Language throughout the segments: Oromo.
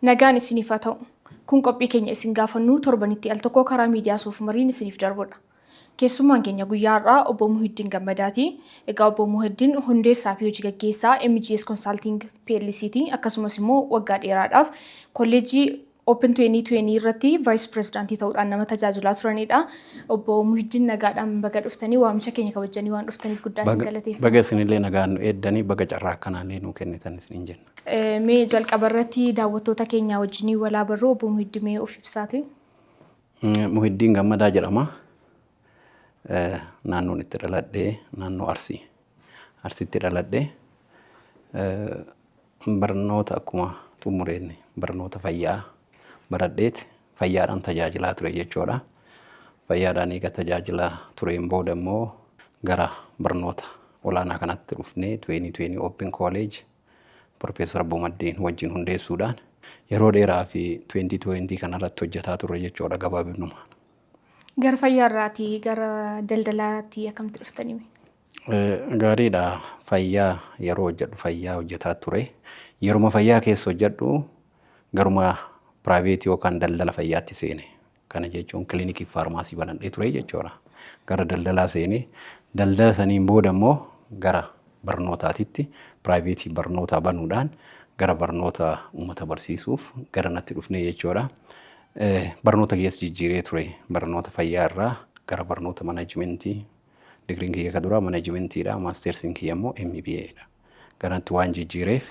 Nagaan isiniif haa ta'u. Kun qophii keenya isin gaafannuu torbanitti al tokko karaa miidiyaa Soofumariin isiniif darbudha. Keessummaan keenya guyyaa har'aa Obbo Muhiddiin Gammadaati. Egaa Obbo Muhiddiin hundeessaa fi hojii gaggeessaa MGS Consulting PLC ti. Akkasumas immoo waggaa dheeraadhaaf kolleejjii Open 2020 irratti Vice Presidaantii ta'uudhaan nama tajaajilaa turanidha. Obbo Muhiddiin, nagaadhaan baga dhuftanii. Waamicha keenya kabajanii waan dhuftaniif guddaa isin galateeffanna. Baga isinillee nagaan nu eeddanii, baga carraa akkanaallee nuu kennitan isiniin jenna. Mee jalqaba irratti daawwattoota keenyaa wajjinii walaa barruu, Obbo Muhiddiin, mee of ibsaati. Muhiddiin Gammadaa jedhama. Naannoon itti dhaladhee naannoo Arsii. Arsiitti dhaladhee barnoota akkuma xumureen barnoota fayyaa baradheeti fayyaadhaan tajaajilaa ture jechuudha. Fayyaadhaan eega tajaajilaa tureen booda immoo gara barnoota olaanaa kanatti dhufnee 2020 Open College Profeesar Bomaddiin wajjin hundeessuudhaan yeroo dheeraa fi 2020 kanarratti hojjetaa turre jechuudha gabaabinuma. Gara fayyaa irraatii gara daldalaatti akkamitti dhuftanii? Gaariidha. Fayyaa yeroo hojjedhu fayyaa hojjetaa ture. Yeruma fayyaa keessa hojjedhu garuma private yookaan daldala fayyaatti seene. Kana jechuun kilinikii fi faarmaasii banadhee ture jechuudha. Gara daldalaa seene. Daldala saniin booda immoo gara barnootaatitti private barnootaa banuudhaan gara barnoota uummata barsiisuuf gara natti dhufne jechuudha. Barnoota keessa jijjiiree ture. Barnoota fayyaa irraa gara barnoota manajimentii. Digiriin kiyya ka duraa manajimentiidha. Maasteersiin kiyya immoo MBA dha. Garanatti waan jijjiireef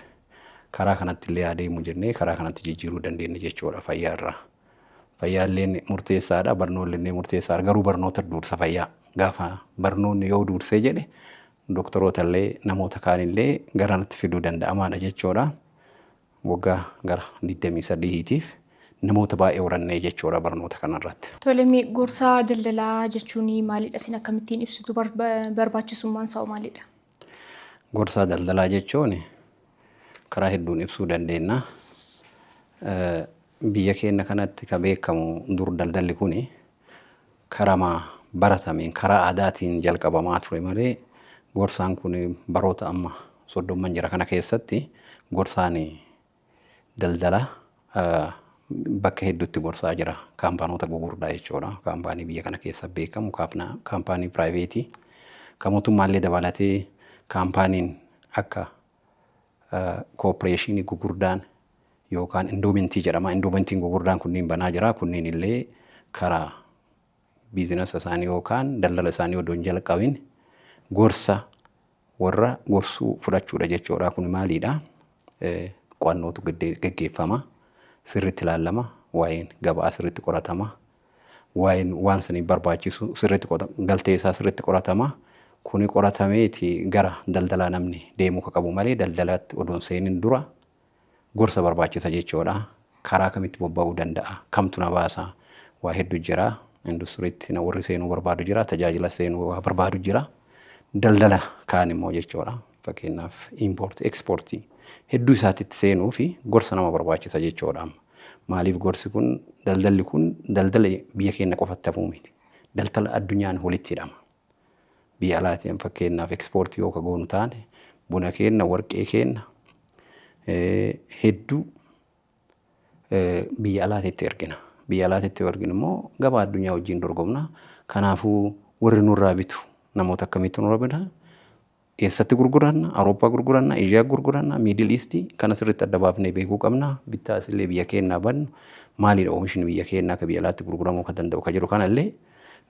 karaa kanatti illee adeemu jennee karaa kanatti jijjiiruu dandeenye jechuudha fayyaa irraa. Fayyaa illee murteessaadha. Barnoonni illee murteessaadha. Garuu barnoota dursa fayyaa. Gaafa barnoonni yoo dursee jedhe doktoroota illee namoota kaanillee garanatti fiduu danda'amaadha jechuudha. Waggaa gara 23tiif namoota baay'ee horannee jechuudha barnoota kanarratti. Tole, mee gorsaa daldalaa jechuun maalidha? Isin akkamittiin ibsitu? Barbaachisummaan isaa maalidha? Gorsaa daldalaa jechuun karaa hedduun ibsuu dandeenya. Biyya keenya kanatti kan beekamu dur daldalli kuni karaa baratameen, karaa aadaatiin jalqabamaa ture malee, gorsaan kun baroota amma 30n jira kana keessatti gorsaan daldala bakka hedduutti gorsaa jira. Kaampaanoota gugurdaa jechuudha. Kaampaanii biyya kana keessa beekamu, kaampaanii private, kan mootummaallee dabalatee, kaampaaniin akka kooppireeshinii gugurdaan yookaan endowmentii jedhama. Endowmentiin gugurdaan kunniin banaa jira. Kunniin illee karaa business isaanii yookaan daldala isaanii odoo hin jalqabin gorsa warra gorsuu fudhachuudha jechuudha. Kun maalidha? Qo'annootu geggeeffama. Sirriitti ilaalama. Waa'een gabaa sirriitti qoratama. Waa'een waan saniif barbaachisu sirriitti, galtee isaa sirriitti qoratama. Kuni qoratameeti gara daldalaa namni deemuu ka qabu malee daldalaatti odoo hin seenin dura gorsa barbaachisa jechuudha. Karaa kamitti bobba'uu danda'a? Kamtu na baasa? Waa hedduu jira. Industiriitti warri seenuu barbaadu jira. Tajaajila seenuu waa barbaadu jira. Daldala kaan immoo jechuudha. Fakkeenyaaf impoortii, ekspoortii hedduu isaatitti seenuu fi gorsa nama barbaachisa jechuudha. Maaliif gorsi kun, daldalli kun daldala biyya keenya qofatti hafuu miti. Daldala addunyaan walitti hidhama. Biyya alaatiin fakkeenyaaf ekspoortii yoo ka goonu taane, buna keenya, warqee keenya hedduu biyya alaatitti ergina. Biyya alaatitti yoo erginu immoo gabaa addunyaa wajjin dorgomna. Kanaafuu warri nurraa bitu namoota akkamiitu nurraa bita? Eessatti gurguranna? Awurooppaa gurguranna, Eeshiyaa gurguranna, Middle East kana sirriitti adda baafnee beekuu qabna. Bittaa isillee biyya keenyaa bannu maalidha, oomishni biyya keenyaa akka biyya alaatti gurguramuu kan danda'u ka jedhu kanallee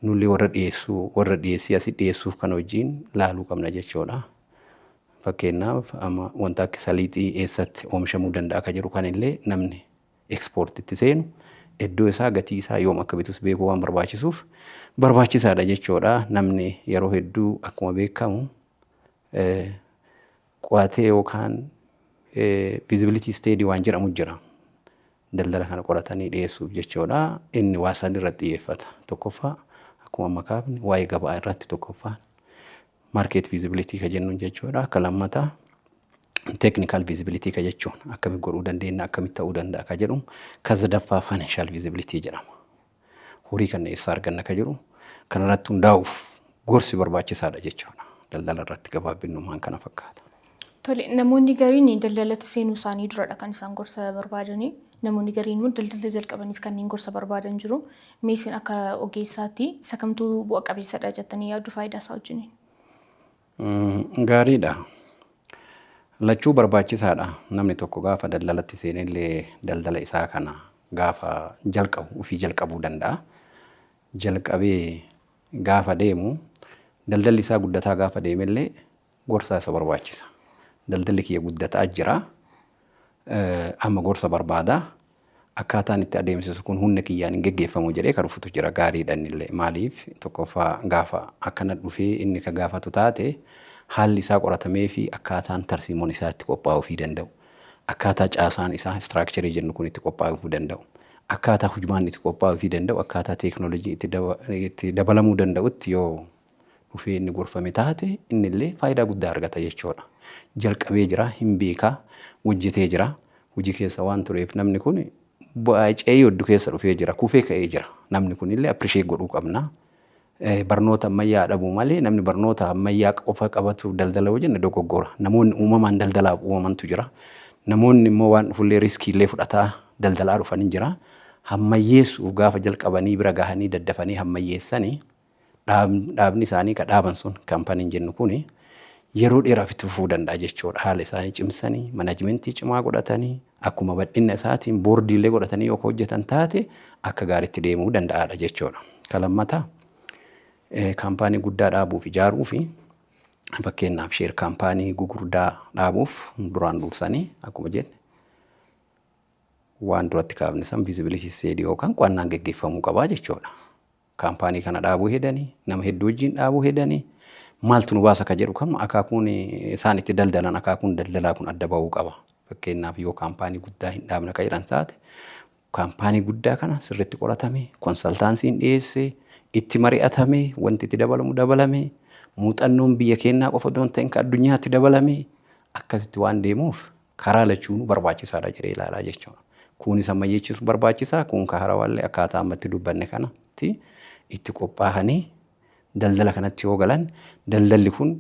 nullee warra dhiyeessuu, warra dhiyeessii asii dhiyeessuuf kana wajjin laaluu qabna jechuudha. Fakkeenyaaf amma wanta akka saliixii eessatti oomishamuu danda'a ka jedhu kanillee namni ekspoortitti seenu iddoo isaa, gatii isaa, yoom akka bitus beekuu waan barbaachisuuf barbaachisaadha jechuudha. Namni yeroo hedduu akkuma beekamu qo'atee yookaan feasibility study waan jedhamu jira. Daldala kana qoratanii dhiyeessuuf jechuudha. Inni waa san irratti xiyyeeffata. Tokkoffaa, akkuma amma kaafne, waa'ee gabaa irratti tokkoffaa market feasibility ka jennuun jechuudha. Akka lammataa technical feasibility ka jechuun akkamitti godhuu dandeenya, akkamitti ta'uu danda'a ka jedhu, ka sadaffaa financial feasibility jedhama. Horii kana eessaa arganna ka jedhu kanarratti hundaa'uuf gorsi barbaachisaadha jechuudha. Daldala irratti gabaabinummaan kana fakkaata. Tole, namoonni gariin daldalatti seenuu isaanii duradha kan isaan gorsa barbaadanii. Namoonni gariin immoo daldala jalqabanis kanneen gorsa barbaadan jiru. Mee isin akka ogeessaatti isa kamtuu bu'a qabeessadha jettanii yaaddu faayidaa isaa wajjiniin? Gaariidha. Lachuu barbaachisaadha. Namni tokko gaafa daldalatti seenellee daldala isaa kana gaafa jalqabu ofii jalqabuu danda'a. Jalqabee gaafa deemu, daldalli isaa guddataa gaafa deemellee gorsaa isa barbaachisa. Daldalli kiyya guddataa jira. Amma gorsa barbaada. Akkaataan itti adeemsisu kun humna kiyyaan hin geggeeffamu jedhee kan dhufutu jira, gaariidha innillee. Maaliif, tokkoffaa gaafa akkana dhufee inni ka gaafatu taate, haalli isaa qoratamee fi akkaataan tarsiimoon isaa itti qophaa'uufii danda'u. Akkaataa caasaan isaa structure jennu kun itti qophaa'uufii danda'u. Akkaataa hujmaan itti qophaa'uufii danda'u, akkaataa teeknooloojii itti dabalamuu danda'utti yoo dhufee inni gorfame taate, innillee faayidaa guddaa argata jechuudha. Jalqabee jira, hin beekaa, hojjetee jira. Hojii keessa waan tureef namni kun bu'aa ce'ee hedduu keessa dhufee jira, kufee ka'ee jira. Namni kunillee appreciate godhuu qabna. Barnoota ammayyaa dhabuu malee namni barnoota ammayyaa qofa qabatu daldala yoo jenne dogoggora. Namoonni uumamaan daldalaaf uumamantu jira. Namoonni immoo waan dhufullee risk illee fudhataa daldalaa dhufan jira. Hammayyeessuuf gaafa jalqabanii bira gahanii daddafanii hammayyeessanii, dhaabni isaanii ka dhaaban sun, kaampaniin jennu kuni, yeroo dheeraaf itti fufuu danda'a jechuudha. Haala isaanii cimsanii, management cimaa godhatanii, akkuma bal'ina isaatiin boordiilee godhatanii yoo hojjetan taate, akka gaariitti deemuu danda'aadha jechuudha. Ka lammataa, kaampaanii guddaa dhaabuuf ijaaruu fi fakkeenyaaf share kaampaanii gugurdaa dhaabuuf duraan dursanii akkuma jenne waan duratti kaafne san feasibility study yookaan qo'annaan geggeeffamuu qabaa jechuudha. Kaampaanii kana dhaabuu hedanii, nama hedduu wajjin dhaabuu hedanii, maaltu nu baasa ka jedhu kan akaakuun isaan itti daldalan, akaakuun daldalaa kun adda bahuu qaba. Fakkeenyaaf yoo kaampaanii guddaa hin dhaabne ka jedhan taate, kaampaanii guddaa kana sirriitti qoratame, consultancyn dhiyeessee, itti mari'atame, wanti itti dabalamu dabalame, muuxannoon biyya keenyaa qofa osoo hin ta'in kan addunyaatti dabalame, akkasitti waan deemuuf karaa lachuunuu barbaachisaadha jedhee ilaalaa jechuudha. Kunis ammayyeessisuun barbaachisaa, kun ka harawaallee akkaataa ammatti dubbanne kanatti itti qophaa'anii daldala kanatti yoo galan, daldalli kun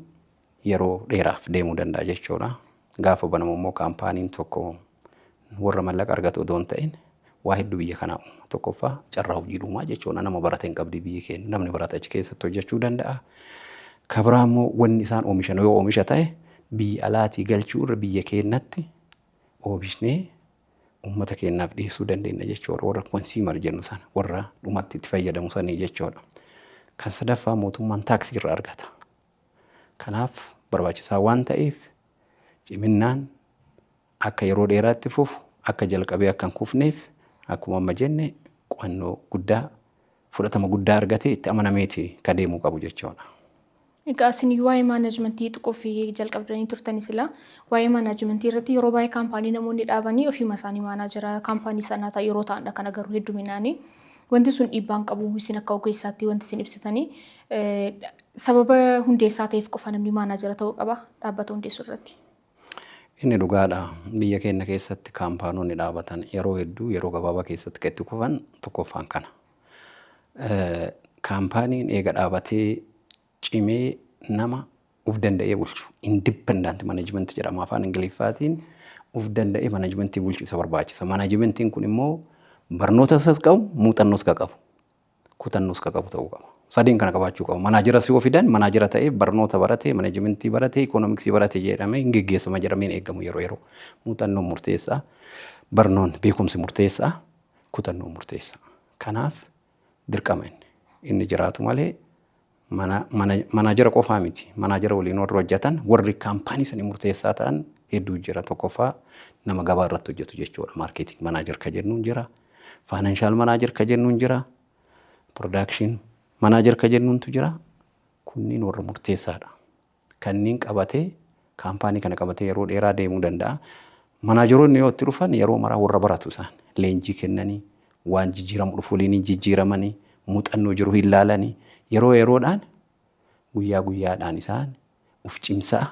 yeroo dheeraaf deemuu danda'a jechuudha. Gaafa banamu immoo kaampaaniin tokko warra mallaqa argatu odoo hin ta'in waa hedduu biyya kanaa uuma. Tokkoffaa carraa hojii uumaa jechuudha. Nama barate hin qabdi biyyi keenya. Namni barate achi keessatti hojjechuu danda'a. Ka biraa immoo wanni isaan oomishan yoo oomisha ta'e, biyya alaatii galchuu irra biyya keenyatti oomishnee uummata keenyaaf dhiyeessuu dandeenya jechuudha. Warra consumer jennu sana, warra dhumatti itti fayyadamu sanii jechuudha. Kan sadaffaa mootummaan taaksii irraa argata. Kanaaf barbaachisaa waan ta'eef ciminnaan akka yeroo dheeraatti fufu, akka jalqabee akka hin kufneef, akkuma amma jenne qo'annoo guddaa fudhatama guddaa argatee itti amanameeti ka deemuu qabu jechuudha. Egaa isin waa'ee management tuquu fi jalqabdanii turtanii sila waa'ee management irratti, yeroo baay'ee kaampaanii namoonni dhaabanii ofiima isaanii manager kaampaanii sanaa ta'e yeroo ta'anidha kan agarru hedduminaanii. Wanti sun dhiibbaan qabu, isin akka ogeessaatti wanti isin ibsitanii, sababa hundeessaa ta'eef qofa namni manager ta'uu qaba dhaabbata hundeessuu irratti? Inni dhugaadha. Biyya keenya keessatti kaampaanonni dhaabatan yeroo hedduu yeroo gabaabaa keessatti kan itti kufan tokkoffaan kana. Kaampaaniin eega dhaabatee cimee nama uf danda'ee bulchu, independent management jedhama afaan Ingiliffaatiin, uf danda'ee managementii bulchu isa barbaachisa. Managementiin kun immoo barnoota isas qabu, muuxannoos ka qabu, kutannoos ka qabu ta'uu qaba. Sadeen kana qabaachuu qaba. Manager si yoo fidan, manager ta'ee barnoota baratee, managementii baratee, economics baratee jedhamee hin geggeessama jedhamee hin eeggamu yeroo yeroo. Muuxannoon murteessaa, barnoonni beekumsi murteessaa, kutannoon murteessaa. Kanaaf dirqama inni jiraatu malee manager qofaa miti. Manager waliin warri hojjetan, warri kaampaanii sanii murteessaa ta'an hedduu jira. Tokkoffaa nama gabaa irratti hojjetu jechuudha. Marketing manager ka jennuun jira. Financial manager ka jennuun jira. Production manager ka jennuuntu jira. Kunniin warra murteessaadha. Kanneen qabatee kaampaanii kana qabatee yeroo dheeraa deemuu danda'a. Manageroonni yoo itti dhufan yeroo maraa warra baratu isaan leenjii kennanii, waan jijjiiramu dhufu waliin jijjiiramanii, muuxannoo jiru hin laalanii, yeroo yeroodhaan, guyyaa guyyaadhaan isaan uf cimsaa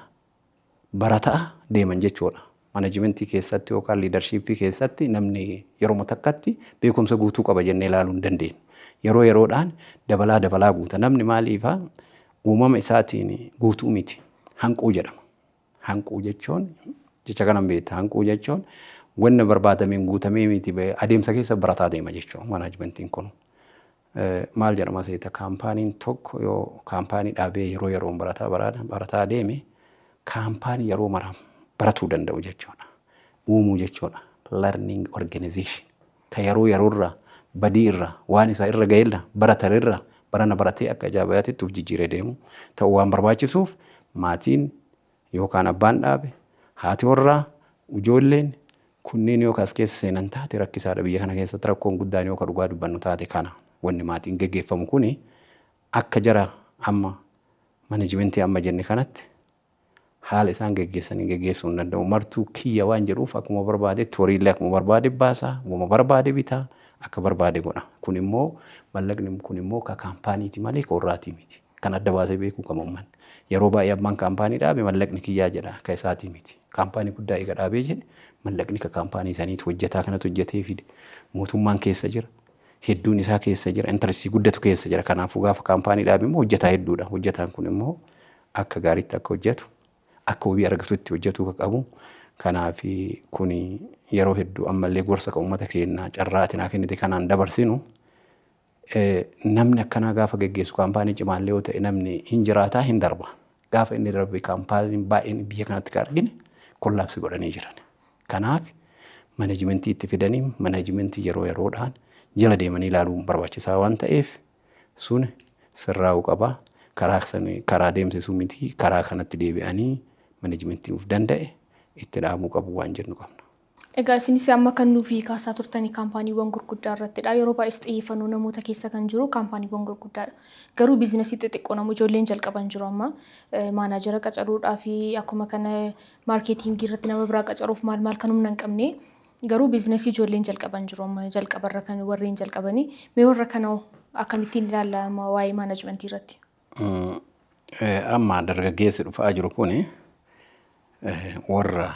barataa deeman jechuudha. Managementii keessatti yookaan leadershipii keessatti namni yeroo takkatti beekumsa guutuu qaba jennee ilaaluu hin dandeenyu. Yeroo yeroodhaan dabalaa dabalaa guuta. Namni maaliifaa uumama isaatiin guutuu miti. Hanquu jedhama. Hanquu jechuun Jecha kanan beekta, hanquu jechuun wanna barbaadameen guutamee miti, adeemsa keessa barataa deema jechuudha managementiin kun. Maal jedhama seeta, kaampaaniin tokko yoo kaampaanii dhaabee yeroo yeroon barataa barataa deeme, kaampaanii yeroo mara baratuu danda'u jechuudha. Uumuu jechuudha. Learning organization. Ka yeroo yeroorraa badii irraa, waan isaa irra ga'eerra baratarirra barana baratee akka ajaa'ibaatti of jijjiiree deemu ta'uu waan barbaachisuuf, maatiin yookaan abbaan dhaabe, haati warraa, ijoolleen kunneen yoo as keessa seenan taate rakkisaadha. Biyya kana keessatti rakkoon guddaan, yoo ka dhugaa dubbannu taate, kana. Wanni maatiin geggeeffamu kuni akka jara amma managementii amma jenne kanatti haala isaan geggeessanii geggeessuu hin danda'u. Martuu kiyya waan jedhuuf akkuma barbaadetti horiillee akkuma barbaade baasaa, akkuma barbaade bitaa, akka barbaade godha. Kun immoo mallaqni kun immoo ka kaampaaniiti malee ka warraatii miti. Kan adda baasee beekuu qaba uummanni. Yeroo baay'ee abbaan kaampaanii dhaabe mallaqni kiyyaa jedha, ka isaatii miti. Kaampaanii guddaa eega dhaabee jedhe, mallaqni ka kaampaanii saniitu, hojjetaa kanatu hojjetee fide. Mootummaan keessa jira. Hedduun isaa keessa jira. Interestii guddatu keessa jira. Kanaafuu gaafa kaampaanii dhaabe immoo hojjetaa hedduudha. Hojjetaan kun immoo akka gaariitti akka hojjetu, akka wabii argatutti hojjetuu akka qabu. Kanaaf kuni yeroo hedduu ammallee gorsa kan uummata keenya carraa ati naa kennite kanaan dabarsinu, namni akkanaa gaafa geggeessu kaampaanii cimaallee yoo ta'e namni hin jiraataa hin darba. Gaafa inni darbe kaampaaniin baay'een biyya kanatti kan argine collapse godhanii jiran. Kanaaf managementii itti fidanii managementii yeroo yeroodhaan jala deemanii ilaaluun barbaachisaa waan ta'eef sun sirraa'uu qaba. Karaa karaa deemsisuu miti, karaa kanatti deebi'anii managementii of danda'e itti dhaabuu qabu waan jennu qabna. Egaa isinis amma kan nuufi kaasaa turtanii kaampaaniiwwan gurguddaa irrattidha. Yeroo baay'ees xiyyeeffannoo namoota keessa kan jiru kaampaaniiwwan gurguddaadha. Garuu biizinasii xixiqqoo nama ijoolleen jalqaban jiru, amma manager qacaruudhaa fi akkuma kana marketingii irratti nama biraa qacaruuf maal maal kan humna hin qabne, garuu biizinasii ijoolleen jalqaban jiru, amma jalqabarra kan warreen jalqabanii, mee warra kana akkamittiin ilaallama waa'ee managementii irratti? Amma dargaggeessi dhufaa jiru kuni warra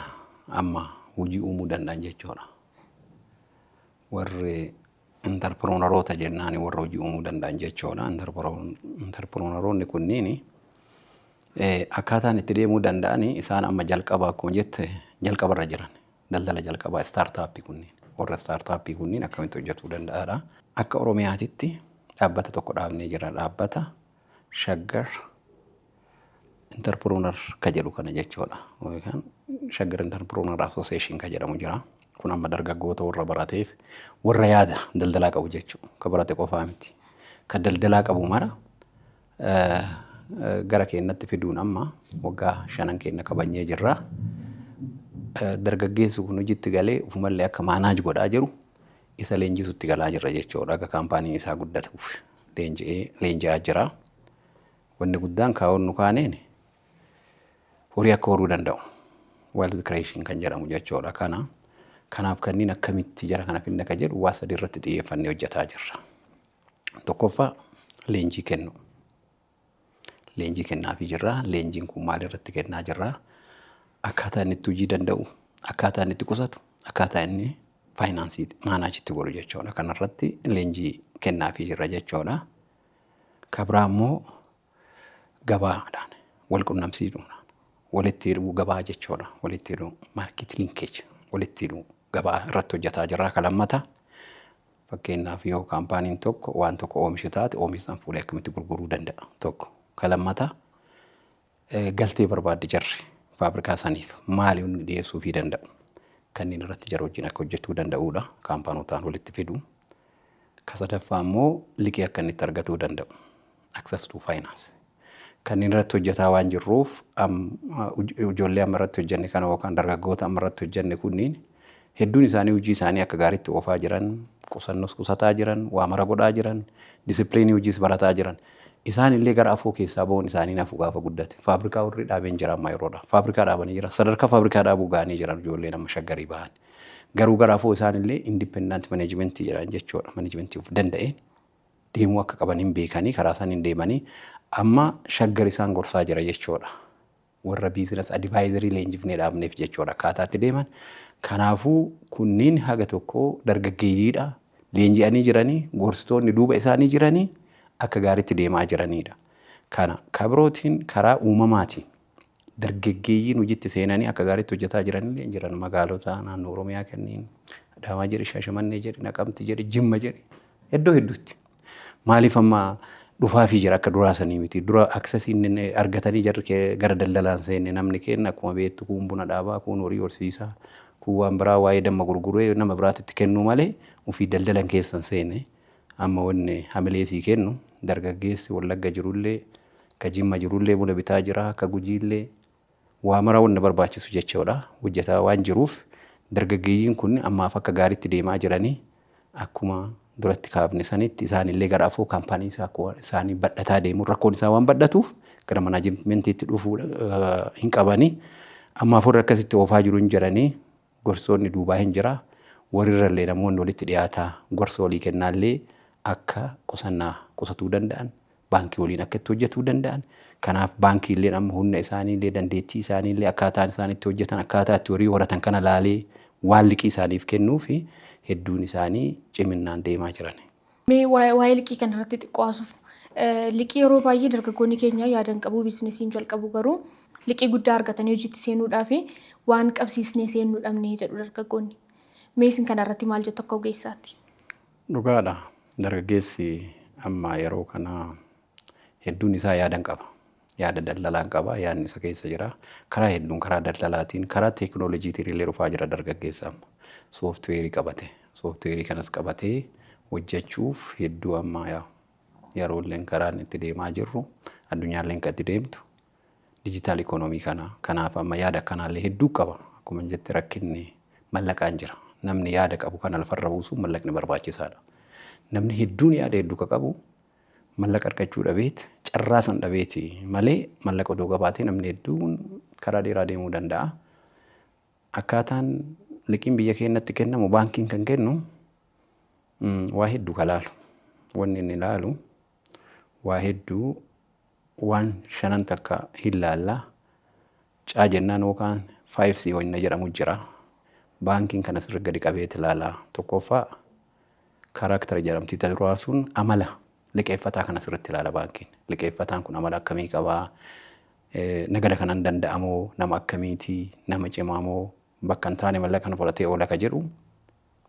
amma hojii uumuu danda'an jechuudha. Warri entrepreneuroota jennaani warra hojii uumuu danda'an jechuudha. Entrepreneuroonni kunniin akkaataan itti deemuu danda'ani, isaan amma jalqaba akkuma jette jalqabarra jiran, daldala jalqabaa, startupii kunniin, warra startupii kunniin akkamitti hojjetuu danda'aadha. Akka Oromiyaatitti dhaabbata tokko dhaabnee jira, dhaabbata Shaggar Entrepreneur ka jedhu kana jechuudha. Yookaan Shaggar Entrepreneur Association ka jedhamu jira. Kun amma dargaggoota warra barateef warra yaada daldalaa qabu jechuudha. Ka barate qofaa miti. Ka daldalaa qabu mara gara keenyatti fiduun amma waggaa 5 keenya kabajnee jirra. Dargaggeessi kun hojiitti galee ofumallee akka manage godhaa jiru isa leenjisutti galaa jirra jechuudha. Akka kaampaaniin isaa guddatuuf leenji'ee leenji'aa jira. Wanni guddaan kaa'oon nu kaaneen horii akka horuu danda'u. Wealth creation kan jedhamu jechuudha. Kana kanaaf kanneen akkamitti jara kana finna ka jedhu waa sadi irratti xiyyeeffannee hojjetaa jirra. Tokkoffaa, leenjii kennu. Leenjii kennaafii jirra. Leenjiin kun maal irratti kennaa jirra? Akkaataa inni itti hojii danda'u, akkaataa inni itti qusatu, akkaataa inni faayinaansii manage itti godhu jechuudha. Kanarratti leenjii kennaafii jirra jechuudha. Kabraa immoo gabaadhaan wal qunnamsiisuudhaan walitti hidhuu gabaa jechuudha. Walitti hidhuu, market linkage, walitti hidhuu gabaa irratti hojjetaa jirra. Ka lammataa, fakkeenyaaf yoo kaampaaniin tokko waan tokko oomishu taate, oomisha san fuudhee akkamitti gurguruu danda'a tokko. Ka lammataa, galtee barbaadde jarri faabrikaa saniif maali inni dhiyeessuufii danda'u. Kanneen irratti jara wajjin akka hojjechuu danda'uudha kaampaanotaan walitti fidu. Ka sadaffaa immoo liqii akka inni itti argatuu danda'u. Access to finance. Kanneen irratti hojjetaa waan jirruuf, ijoollee amma irratti hojjenne kana yookaan dargaggoota amma irratti hojjenne kunniin hedduun isaanii hojii isaanii akka gaariitti oofaa jiran, qusannos qusataa jiran, waa mara godhaa jiran, disciplinii hojiis barataa jiran. Isaan illee gara afoo keessaa ba'uun isaanii nafu gaafa guddate. Faabrikaa warri dhaabeen jira amma yeroodha. Faabrikaa dhaabanii jiran. Sadarkaa faabrikaa dhaabuu ga'anii jiran ijoolleen amma Shaggarii bahan. Garuu gara afoo isaan illee independent managementii jedhan jechuudha. Managementii of danda'een deemuu akka qaban hin beekanii, karaa isaan hin deemanii amma Shaggar isaan gorsaa jira jechuudha. Warra business advisorii leenjifnee dhaabneef jechuudha akkaataatti deeman. Kanaafuu kunniin haga tokko dargaggeeyyiidha. Leenji'anii jiranii, gorsitoonni duuba isaanii jiranii, akka gaariitti deemaa jiranidha. Kana kabirootiin karaa uumamaatiin Dargaggeeyyiin hojiitti seenanii akka gaariitti hojjetaa jiranillee hin jiran magaalota naannoo Oromiyaa kanneen Adaamaa jedhi, Shaashamannee jedhi, Naqamti jedhi, Jimma jedhi iddoo hedduutti. Maaliif amma dhufaafii jira akka duraa sanii miti. Dura accessiin argatanii jarri gara daldalaan seenne namni keenya akkuma beektu kun buna dhaabaa, kun horii horsiisaa, kun waan biraa waa'ee damma gurguree nama biraatitti kennuu malee ofii daldalan keessan seenne. Amma wanni hamilee sii kennu dargaggeessi Wallagga jirullee, ka Jimma jirullee buna bitaa jira, ka Gujiillee waa mara wanna barbaachisu jechuudha. Hojjetaa waan jiruuf dargaggeeyyiin kun ammaaf akka gaariitti deemaa jiranii akkuma duratti kaafne sanitti isaanillee gara afoo kaampaanii isaanii badhataa deemu rakkoon isaa waan badhatuuf gara managementiitti dhufuu hin qabanii. Ammaaf warri akkasitti oofaa jiru hin jiranii gorsoonni duubaa hin jira. Warrirrallee namoonni walitti dhiyaataa gorsa walii kennaallee akka qusannaa qusatuu danda'an baankii waliin akka itti hojjetuu danda'an. Kanaaf baankiilleen amma humna isaaniillee dandeettii isaaniillee akkaataan isaan itti hojjetan akkaataa itti horii horatan kana laalee waan liqii isaaniif kennuu fi hedduun isaanii ciminnaan deemaa jiran. Mee waa'ee liqii kana irratti xiqqoo haasofnu. Liqii yeroo baay'ee dargaggoonni keenya yaadan qabu biizinesiin jalqabu garuu liqii guddaa argatanii hojiitti seenuudhaaf waan qabsiisnee seenuu dhabnee jedhu dargaggoonni. Mee isin kana irratti maal jettu akka ogeessaatti? Dhugaadha. Dargaggeessi amma yeroo kana hedduun isaa yaadan qaba. Yaada daldalaan qaba. Yaadni isa keessa jira. Karaa hedduun karaa daldalaatiin karaa teekinooloojiitiin illee dhufaa jira dargaggeessa amma. Sooftiweerii qabate. Sooftiweerii kanas qabatee hojjechuuf hedduu amma yeroo illeen karaan itti deemaa jirru addunyaalleen kan itti deemtu digital economy kana. Kanaaf amma yaada akkanaallee hedduu qaba. Akkuma jette rakkinni mallaqaan jira. Namni yaada qabu kana lafarra buusuuf mallaqni barbaachisaadha. Namni hedduun yaada hedduu ka qabu mallaqa argachuu dhabeet carraa san dhabeeti malee mallaqa odoo qabaatee namni hedduun karaa dheeraa deemuu danda'a. Akkaataan liqiin biyya keenyatti kennamu baankiin kan kennu waa hedduu ka laalu. Wanni inni laalu waa hedduu waan shanan takka hin laallaa. Caa jennaan yookaan 5C wanna jedhamu jira. Baankiin kana sirri gadi qabeet ilaala. Tokkoffaa character jedhamti ta duraa sun amala liqeeffataa kana sirriitti ilaala baankiin. Liqeeffataan kun amala akkamii qabaa? Nagada kanan danda'amoo? Nama akkamiiti? Nama cimaa moo? Bakka hin taane mallaqa kana fudhatee oola ka jedhu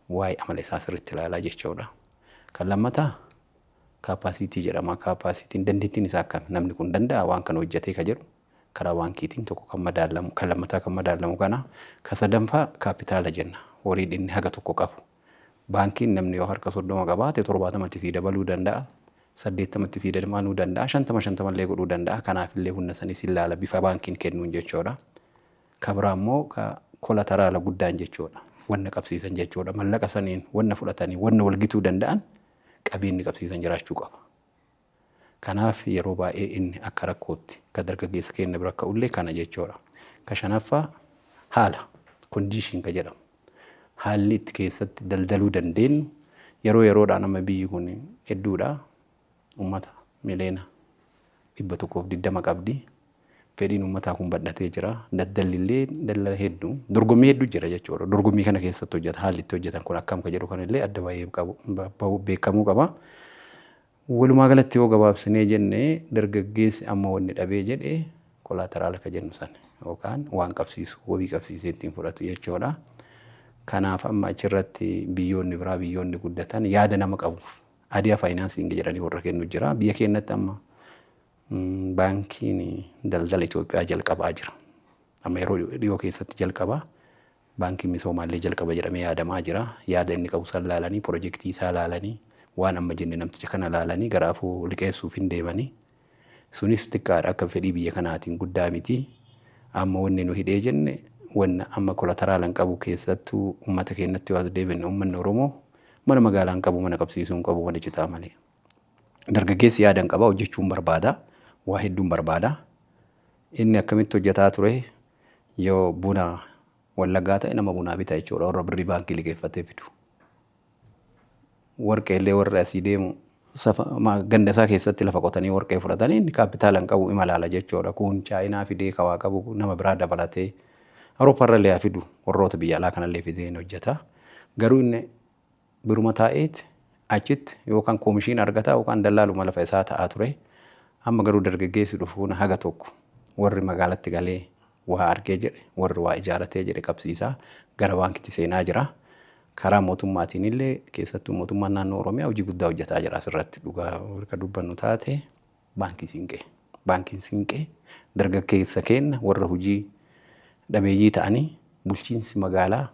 waa'ee amala isaa sirriitti ilaalaa jechuudha. Kan lammataa capacity jedhama. Capacityn dandeettiin isaa akkami? Namni kun danda'a waan kana hojjetee ka jedhu karaa baankiitiin tokko kan madaalamu kan lammataa kan madaalamu kana. Kan sadaffaa kaapitaala jenna. Horii inni haga tokko qabu. Baankiin namni yoo harka 30 qabaate 70tti sii dabaluu danda'a. 80tti sii dabaluu danda'a. 50 50llee godhuu danda'a. Kanaafillee humna sanis ilaala bifa baankiin kennuun jechuudha. Ka biraa immoo ka collateral guddaan jechuudha. Wanna qabsiisan jechuudha. Mallaqa saniin wanna fudhatanii wanna walgituu danda'an qabeenyi qabsiisan jiraachuu qaba. Kanaaf yeroo baay'ee inni akka rakkootti ka dargaggeessa keenya bira ka'ullee kana jechuudha. Ka shanaffaa haala condition ka jedhamu. Haalli itti keessatti daldaluu dandeenyu yeroo yeroodhaan amma biyyi kun hedduudha. Uummata miliyoona 120 qabdi. Fedhiin uummataa kun badhatee jira. Daldalli illee daldala hedduu dorgommii hedduu jira jechuudha. Dorgommii kana keessatti hojjeta haalli itti hojjetan kun akkam ka jedhu kanallee adda bahee beekamuu qaba. Walumaa galatti yoo gabaabsinee jenne dargaggeessi amma wanni dhabee jedhe collateral ka jennu sana yookaan waan qabsiisu wabii qabsiisee ittiin fudhatu jechuudha. Kanaaf amma achirratti biyyoonni biraa biyyoonni guddatan yaada nama qabuuf idea financing jedhanii warra kennu jira. Biyya keenyatti amma baankiin daldala Itoophiyaa jalqabaa jira. Amma yeroo dhiyoo keessatti jalqabaa. Baankiin misoomaallee jalqaba jedhamee yaadamaa jira. Yaada inni qabu san laalanii pirojektii isaa laalanii waan amma jenne namticha kana laalanii garaafuu liqeessuuf hin deemanii. Sunis xiqqaadha akka fedhii biyya kanaatiin guddaa miti. Amma wanni nu hidhee jenne wanna amma collateraalan qabu keessattuu uummata keenyatti yoo as deebine uummanni Oromoo mana magaalaan qabu mana qabsiisuu hin qabu mana citaa malee. Dargaggeessi yaada hin qaba hojjechuun barbaada waa hedduun barbaada. Inni akkamitti hojjetaa ture yoo buna Wallaggaa ta'e nama bunaa bita jechuudha warra birrii baankii liqeeffatee fidu. Warqee illee warri asii deemu ganda isaa keessatti lafa qotanii warqee fudhatanii inni kaapitaala hin qabu imalaala jechuudha. Kun Chaayinaa fidee kawaa qabu nama biraa dabalatee Awurooppaarra illee haa fidu warroota biyya alaa kanallee fidee hin hojjeta. Garuu inni biruma taa'eet achitti yookaan koomishiin argataa yookaan dallaaluma lafa isaa ta'aa ture. Amma garuu dargaggeessi dhufuun haga tokko warri magaalatti galee waa argee jedhe, warri waa ijaaratee jedhe qabsiisaa gara baankitti seenaa jira. Karaa mootummaatiin illee, keessattuu mootummaan naannoo Oromiyaa hojii guddaa hojjetaa jira asirratti. Dhugaa akka dubbannu taate, baankii Siinqee. Baankiin Siinqee dargaggeessa keenya warra hojii dhabeeyyii ta'anii bulchiinsi magaalaa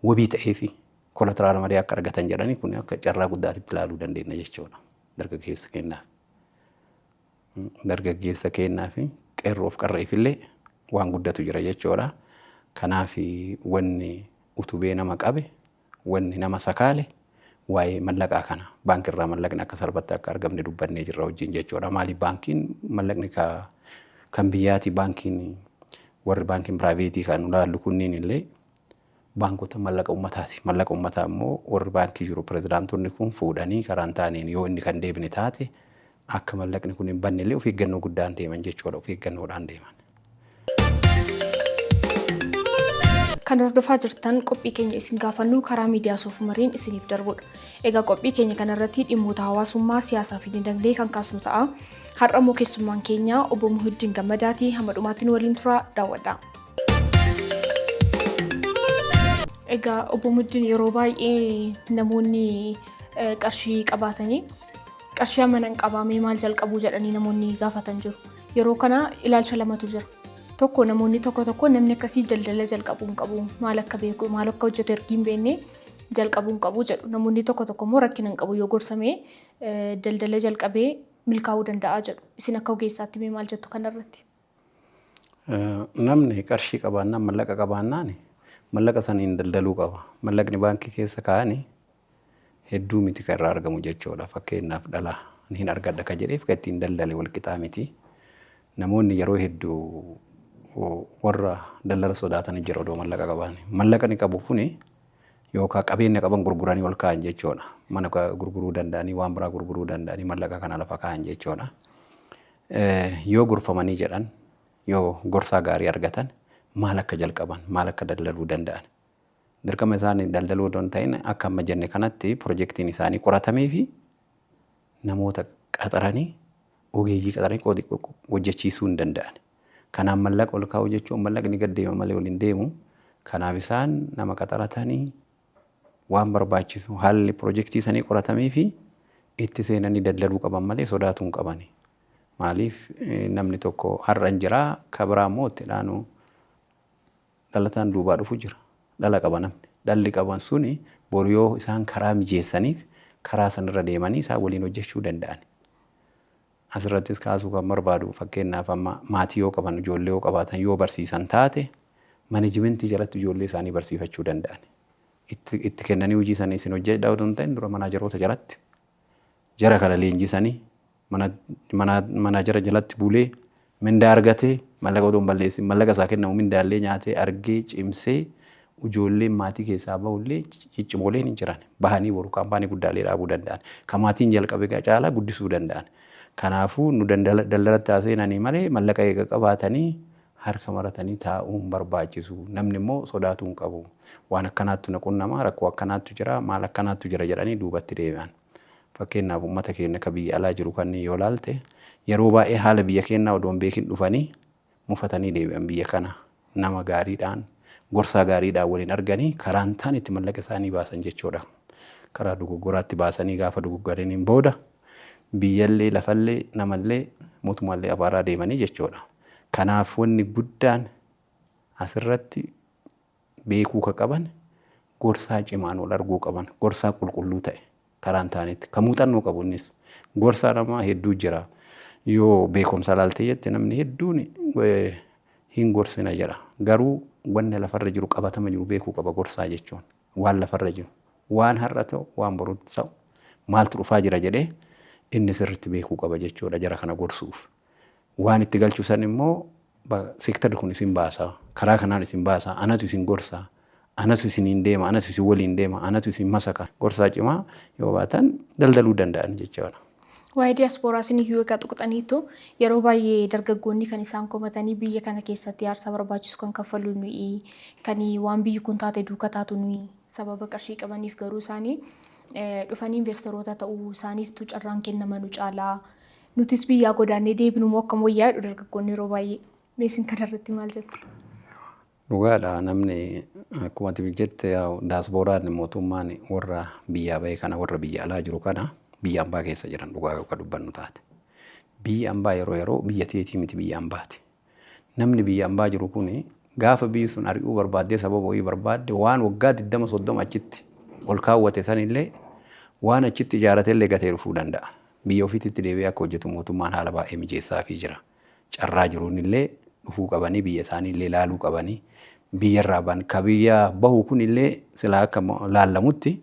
wabii ta'ee fi collateral malee akka argatan jedhanii, kun akka carraa guddaatitti ilaaluu dandeenya jechuudha dargaggeessa keenyaaf. Dargaggeessa keenyaa fi qeerroof qarreef illee waan guddatu jira jechuudha. Kanaaf wanni utubee nama qabe, wanni nama sakaale waa'ee mallaqaa kana, baankirraa mallaqni akka salphatti akka argamne dubbannee jirra wajjin jechuudha. Maaliif, baankiin mallaqni kan biyyaati, baankiin warri baankiin private kan ilaallu kunniin illee baankota mallaqa ummataati. Mallaqa ummataa immoo warri baankii jiru pirezidaantonni kun fuudhanii karaan taaneen yoo inni kan deebine taate, akka mallaqni kun hin banne illee of eeggannoo guddaan deeman jechuudha. Of eeggannoodhaan deeman. Kan hordofaa jirtan qophii keenya isin gaafannu karaa miidiyaa Soofumariin isiniif darbudha. Egaa qophii keenya kanarratti dhimmoota hawaasummaa, siyaasaa fi dinagdee kan kaasnu ta'a. Har'a immoo keessummaan keenya obbo Muhiddin Gammadaati. Hamma dhumaatti nu waliin turaa, daawwadhaa. Egaa obbo Muhiddin, yeroo baay'ee namoonni qarshii qabaatanii, qarshii amma nan qabaamee maal jalqabuu jedhanii namoonni gaafatan jiru. Yeroo kana ilaalcha lamatu jira. Tokko, namoonni tokko tokko namni akkasii daldala jalqabuu hin qabu, maal akka beeku, maal akka hojjetu ergi hin beekne jalqabuu hin qabu jedhu. Namoonni tokko tokko immoo rakkina hin qabu, yoo gorsamee daldala jalqabee milkaa'uu danda'a jedhu. Isin akka ogeessaatti mee maal jettu kanarratti? Namni qarshii qabaannaan, mallaqa qabaannaan, mallaqa saniin daldaluu qaba. Mallaqni baankii keessa kaa'anii hedduu miti kan irraa argamu jechuudha. Fakkeenyaaf dhala hin argadha ka jedheef kan ittiin daldale wal qixaa miti. Namoonni yeroo hedduu warra daldala sodaatan jira odoo mallaqa qaban. Mallaqni qabu kuni yookaan qabeenya qaban gurguranii ol kaa'an jechuudha. Mana gurguruu danda'anii, waan biraa gurguruu danda'anii mallaqa kana lafa kaa'an jechuudha. Yoo gorfamanii jedhan, yoo gorsaa gaarii argatan, maal akka jalqaban, maal akka daldaluu danda'an. Dirqama isaanii daldaluu odoo hin ta'in, akka amma jenne kanatti pirojektiin isaanii qoratamee fi namoota qaxaranii, ogeeyyii qaxaranii hojjechiisuu hin danda'an. Kanaaf mallaqa ol kaa'uu jechuun mallaqni gad deema malee ol hin deemu. Kanaaf isaan nama qaxaratanii waan barbaachisu haalli pirojektii sanii qoratamee fi itti seenanii daldaluu qaban malee sodaatuu hin qabani. Maaliif, namni tokko har'a hin jiraa, ka biraa immoo itti dhaanu dhalataan duubaa dhufu jira. Dhala qaba namni. Dhalli qaban suni boru yoo isaan karaa mijeessaniif karaa sanarra deemanii isaan waliin hojjechuu danda'an. Asirrattis kaasuu kan barbaadu, fakkeenyaaf amma maatii yoo qaban, ijoollee yoo qabaatan, yoo barsiisan taate, management jalatti ijoollee isaanii barsiifachuu danda'an. Itti kennanii hojii sana isin hojjedhaa otoo hin ta'in, dura manageroota jalatti jara kana leenjisanii, manager jalatti bulee mindaa argatee, mallaqa otoo hin balleessin, mallaqa isaa kennamu mindaallee nyaatee argee cimsee, ijoolleen maatii keessaa bahullee ciccimooleen hin jiran bahanii boru kaampaanii guddaalee dhaabuu danda'an, kan maatiin jalqabe caalaa guddisuu danda'an. Kanaafuu nu daldalatti haaseenanii malee mallaqa eega qabaatanii harka maratanii taa'uu hin barbaachisu. Namni immoo sodaatuu hin qabu. Waan akkanaattu na qunnamaa, rakkoo akkanaattu jira, maal akkanaattu jira jedhanii duubatti deebi'an. Fakkeenyaaf uummata keenya ka biyya alaa jiru kanneen yoo laalte, yeroo baay'ee haala biyya keenyaa odoo hin beekin dhufanii mufatanii deebi'an biyya kana. Nama gaariidhaan, gorsaa gaariidhaan waliin arganii karaan ta'an itti mallaqa isaanii baasan jechuudha. Karaa dogoggoraatti baasanii gaafa dogoggoraniin booda biyyallee, lafallee, namallee, mootummaallee abaaraa deemanii jechuudha. Kanaaf wanni guddaan asirratti beekuu ka qaban, gorsaa cimaan wal arguu qaban, gorsaa qulqulluu ta'e, karaan ta'anitti kan muuxannoo qabu. Innis gorsaa namaa hedduu jira. Yoo beekumsa laaltee jette, namni hedduun hin gorsina jedha. Garuu wanni lafarra jiru, qabatama jiru beekuu qaba gorsaa jechuun. Waan lafarra jiru, waan har'a ta'u, waan borutti ta'u, maaltu dhufaa jira jedhee inni sirriitti beekuu qaba jechuudha jara kana gorsuuf. Waan itti galchu san immoo, seektarri kun isin baasa, karaa kanaan isin baasa, anatu isin gorsa, anatu isiniin deema, anatu isin waliin deema, anatu isin masaka. Gorsaa cimaa yoo baatan daldaluu danda'an jechuudha. Waa'ee diyaaspooraa isin iyyuu egaa tuqxaniitu. Yeroo baay'ee dargaggoonni kan isaan komatanii, biyya kana keessatti aarsaa barbaachisu kan kaffalu nuyi, kan waan biyyi kun taate duuka taatu nuyi, sababa qarshii qabaniif garuu isaanii dhufanii investoroota ta'uu isaaniiftu carraan kennama nu caalaa, nutis biyyaa godaannee deebinu immoo akkam wayyaa jedhu dargaggoonni yeroo baay'ee. Mee isin kanarratti maal jettu? Dhugaadha, namni akkuma ati jette daasbooraan mootummaan warra biyyaa bahe kana, warra biyya alaa jiru kana, biyya ambaa keessa jiran, dhugaa akka dubbannu taate. Biyya ambaa yeroo yeroo biyya teetii miti, biyya ambaati. Namni biyya ambaa jiru kuni gaafa biyyi sun ari'uu barbaaddee, sababa wayii barbaadde, waan waggaa 20 30 achitti ol kaawwate sanillee, waan achitti ijaaratellee gatee dhufuu danda'a. Biyya ofiitti deebi'ee akka hojjetu mootummaan haala baay'ee mijeessaafii jira. Carraa jiruun illee dhufuu qabanii, biyya isaanii illee ilaaluu qabanii, biyyarraa ban ka biyya bahu kunillee silaa akka laallamutti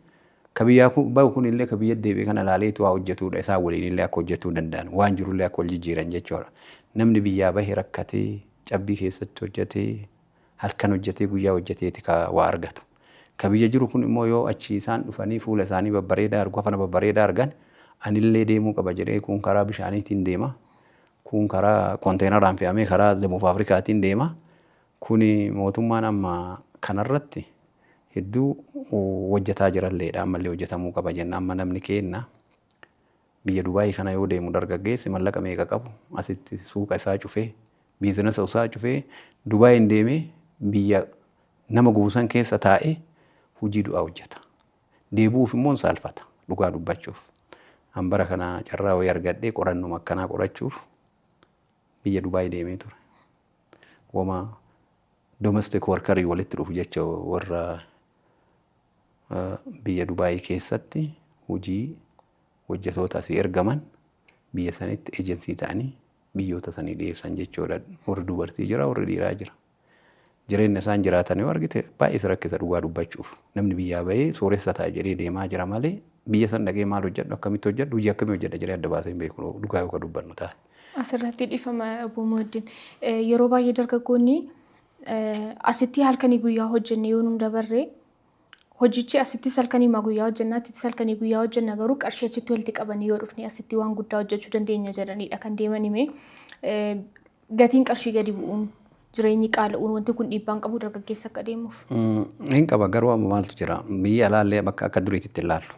ka biyyaa bahu kunillee ka biyya deebi'e kana ilaaleetu waa hojjetudha. Isaan waliin illee akka hojjetuu danda'an, waan jirullee akka wal jijjiiran jechuudha. Namni biyyaa bahe rakkatee, cabbii keessatti hojjetee, halkan hojjetee, guyyaa hojjeteeti ka waa argatu. Ka biyya jiru kun immoo yoo achi isaan dhufanii fuula isaanii babbareedaa argu, afana babbareedaa argan, anillee deemuu qaba jedhee, kun karaa bishaaniitiin deema. Kun karaa konteenaraan fe'amee karaa Demuuf Afrikaatiin deema. Kuni mootummaan amma kanarratti hedduu hojjetaa jiralleedha. Ammallee hojjetamuu qaba jenna. Amma namni keenna biyya Dubaayii kana yoo deemu, dargaggeessi mallaqa meeqa qabu asitti suuqa isaa cufee, biizinasa isaa cufee, Dubaayiin deemee biyya nama gubusan keessa taa'ee hojii du'aa hojjeta. Deebi'uuf immoo hin saalfata, dhugaa dubbachuuf. An bara kana carraa wayii argadhee qorannuma akkanaa qorachuuf biyya Dubaayii deemee ture. Wama domestic workerii walitti dhufu jecha, warra biyya Dubaayii keessatti hojii hojjetoota asii ergaman, biyya sanitti ejensii ta'anii biyyoota sanii dhiyeessan jechuudha. Warri dubartii jira, warri dhiiraa jira. Jireenya isaan jiraatan yoo argite baay'ee si rakkisa, dhugaa dubbachuuf. Namni biyyaa bahee sooressa ta'a jedhee deemaa jira malee, biyya san dhaqee maal hojjedhu, akkamitti hojjedhu, hojii akkamii hojjedha jedhee adda baasee hin beeku, dhugaa yoo dubbannu taate. Asirratti dhiifama, obbo Muhaddin. Yeroo baay'ee dargaggoonni asitti halkanii guyyaa hojjenne yoo nun dabarre, hojichi asittis halkanii guyyaa hojjenna, achittis halkanii guyyaa hojjenna, garuu qarshii achitti walitti qabanii yoo dhufne asitti waan guddaa hojjechuu dandeenya jedhanidha kan deeman hime. Gatiin qarshii gadi bu'uun, jireenyi qaala'uun, wanti kun dhiibbaan qabu dargaggeessa akka deemuuf? Hin qaba, garuu amma maaltu jira, biyya alaallee bakka akka duriititti ilaallu.